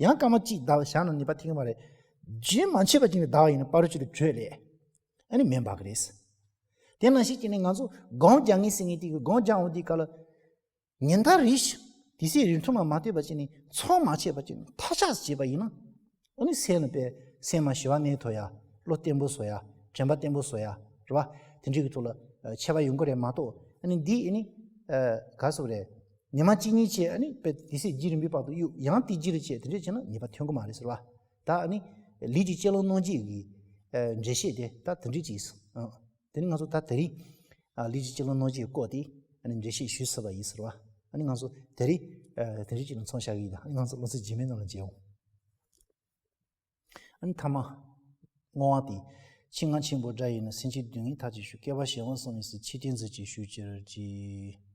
ཡང་སྐར་མ་གཅིག་བརྡབས་བཞག་ན་ནུས་པ་ཐོན་གྱི་མ་རེད། རྒྱུན་མ་ཆད་པ་ཅིག་ནས་བརྡབས་པ་ཡིན་ན་ཕར་ཚུར་དུ་བྲོས་ལས། ཨ་ནི་མེ་འབར་གི་རེད། དེ་ནང་བཞིན་བྱས་ནས་ང་ཚོ་སྒོམ་རྒྱག་མཁན་ཟེར་མཁན་དེ་གིས་སྒོམ་རྒྱག་འོང་དུས་སྐབས་ལ། ཉིན་ལྟར་རེ་བཞིན་དུས་ཚོད་རིང་ཐུང་ལ་མ་ལྟོས་པ་བྱས་ནས་མཚམས་མ་ཆད་པ་བྱས་ནས་མཐའ་ཆགས་སུ་བྱས་པ་ཡིན་ན། ཨ་ནི་སེམས་ལ་དཔེ་ སེམས་མ་ཞི་བ་གནས་ཐུབ་ཡ། བློ་བརྟན་པོ་བཟོ་ཡ། དྲན་པ་བརྟན་པོ་བཟོ་ཡ། རེད་བ། དེ་འདྲའི་གི་ཐོག་ལ་ཨ་ཁྱད་པར་ཡོང་གི་རེད་མ་གཏོགས། ཨ་ནི་འདི་ཨ་ནི་ཨ་ག་སོགས་རེད། ཉི་མ་གཅིག་གཉིས་བྱས་ཨ་ནི་དཔེ་དེ་སྲིད་རྒྱུན་རིང་པོའི་བར་དུ་གཡུག་ཡང་དེ་རྒྱུན་རིང་བྱས་དེ་འདྲས་བྱས་ན་ཉེས་པ་ཐོན་གི་མ་རེད་ཟེར་བ། ད་ཨ་ནི་ལུས་ཀྱི་སྤྱི་བླང་གནང་བྱེད་ཀྱི་ཨ་འགྲེལ་བཤད་དེ་ད་དེ་འདྲས་ཅིག་ཡིན། ཨ་དེ་ནི་ང་ཚོ་ད་དེ་རིང་ཨ་ལུས་ཀྱི་སྤྱི་བླང་གནང་བྱེད་ཀྱི་སྐོར་དེ་ཨ་ནི་འགྲེལ་བཤད་ཞུས་ཚར་བ་ཡིན་ཟེར་བ། ཨ་ནི་ང་ཚོ་དེ་རིང་ཨ་དེ་འདྲས་ཅིག་ལ་མཚམས་བཞག་གི་ཡིན། ད་ཨ་ནི་ང་ཚོ་སློབ་ཚན་རྗེས་མའི་ནང་ལ་མཇལ་འོང་། ཨ་ནི་ཐ་མ། བསྔོ་བ་དེ། ཆེས་མངའ་ཆེན་པོ་སྒྲ་ཡིས་ནི། སེམས་ཅན་སྡུག་བསྔལ་མཐའ་ཅན་ཞི། བསྐལ་པ་གཞན་དབང་བསམ་མི་སྲིད། ཆོས་ཀྱི་མཛོད་ཅིག་ཞུ་གྱུར་ཅིག།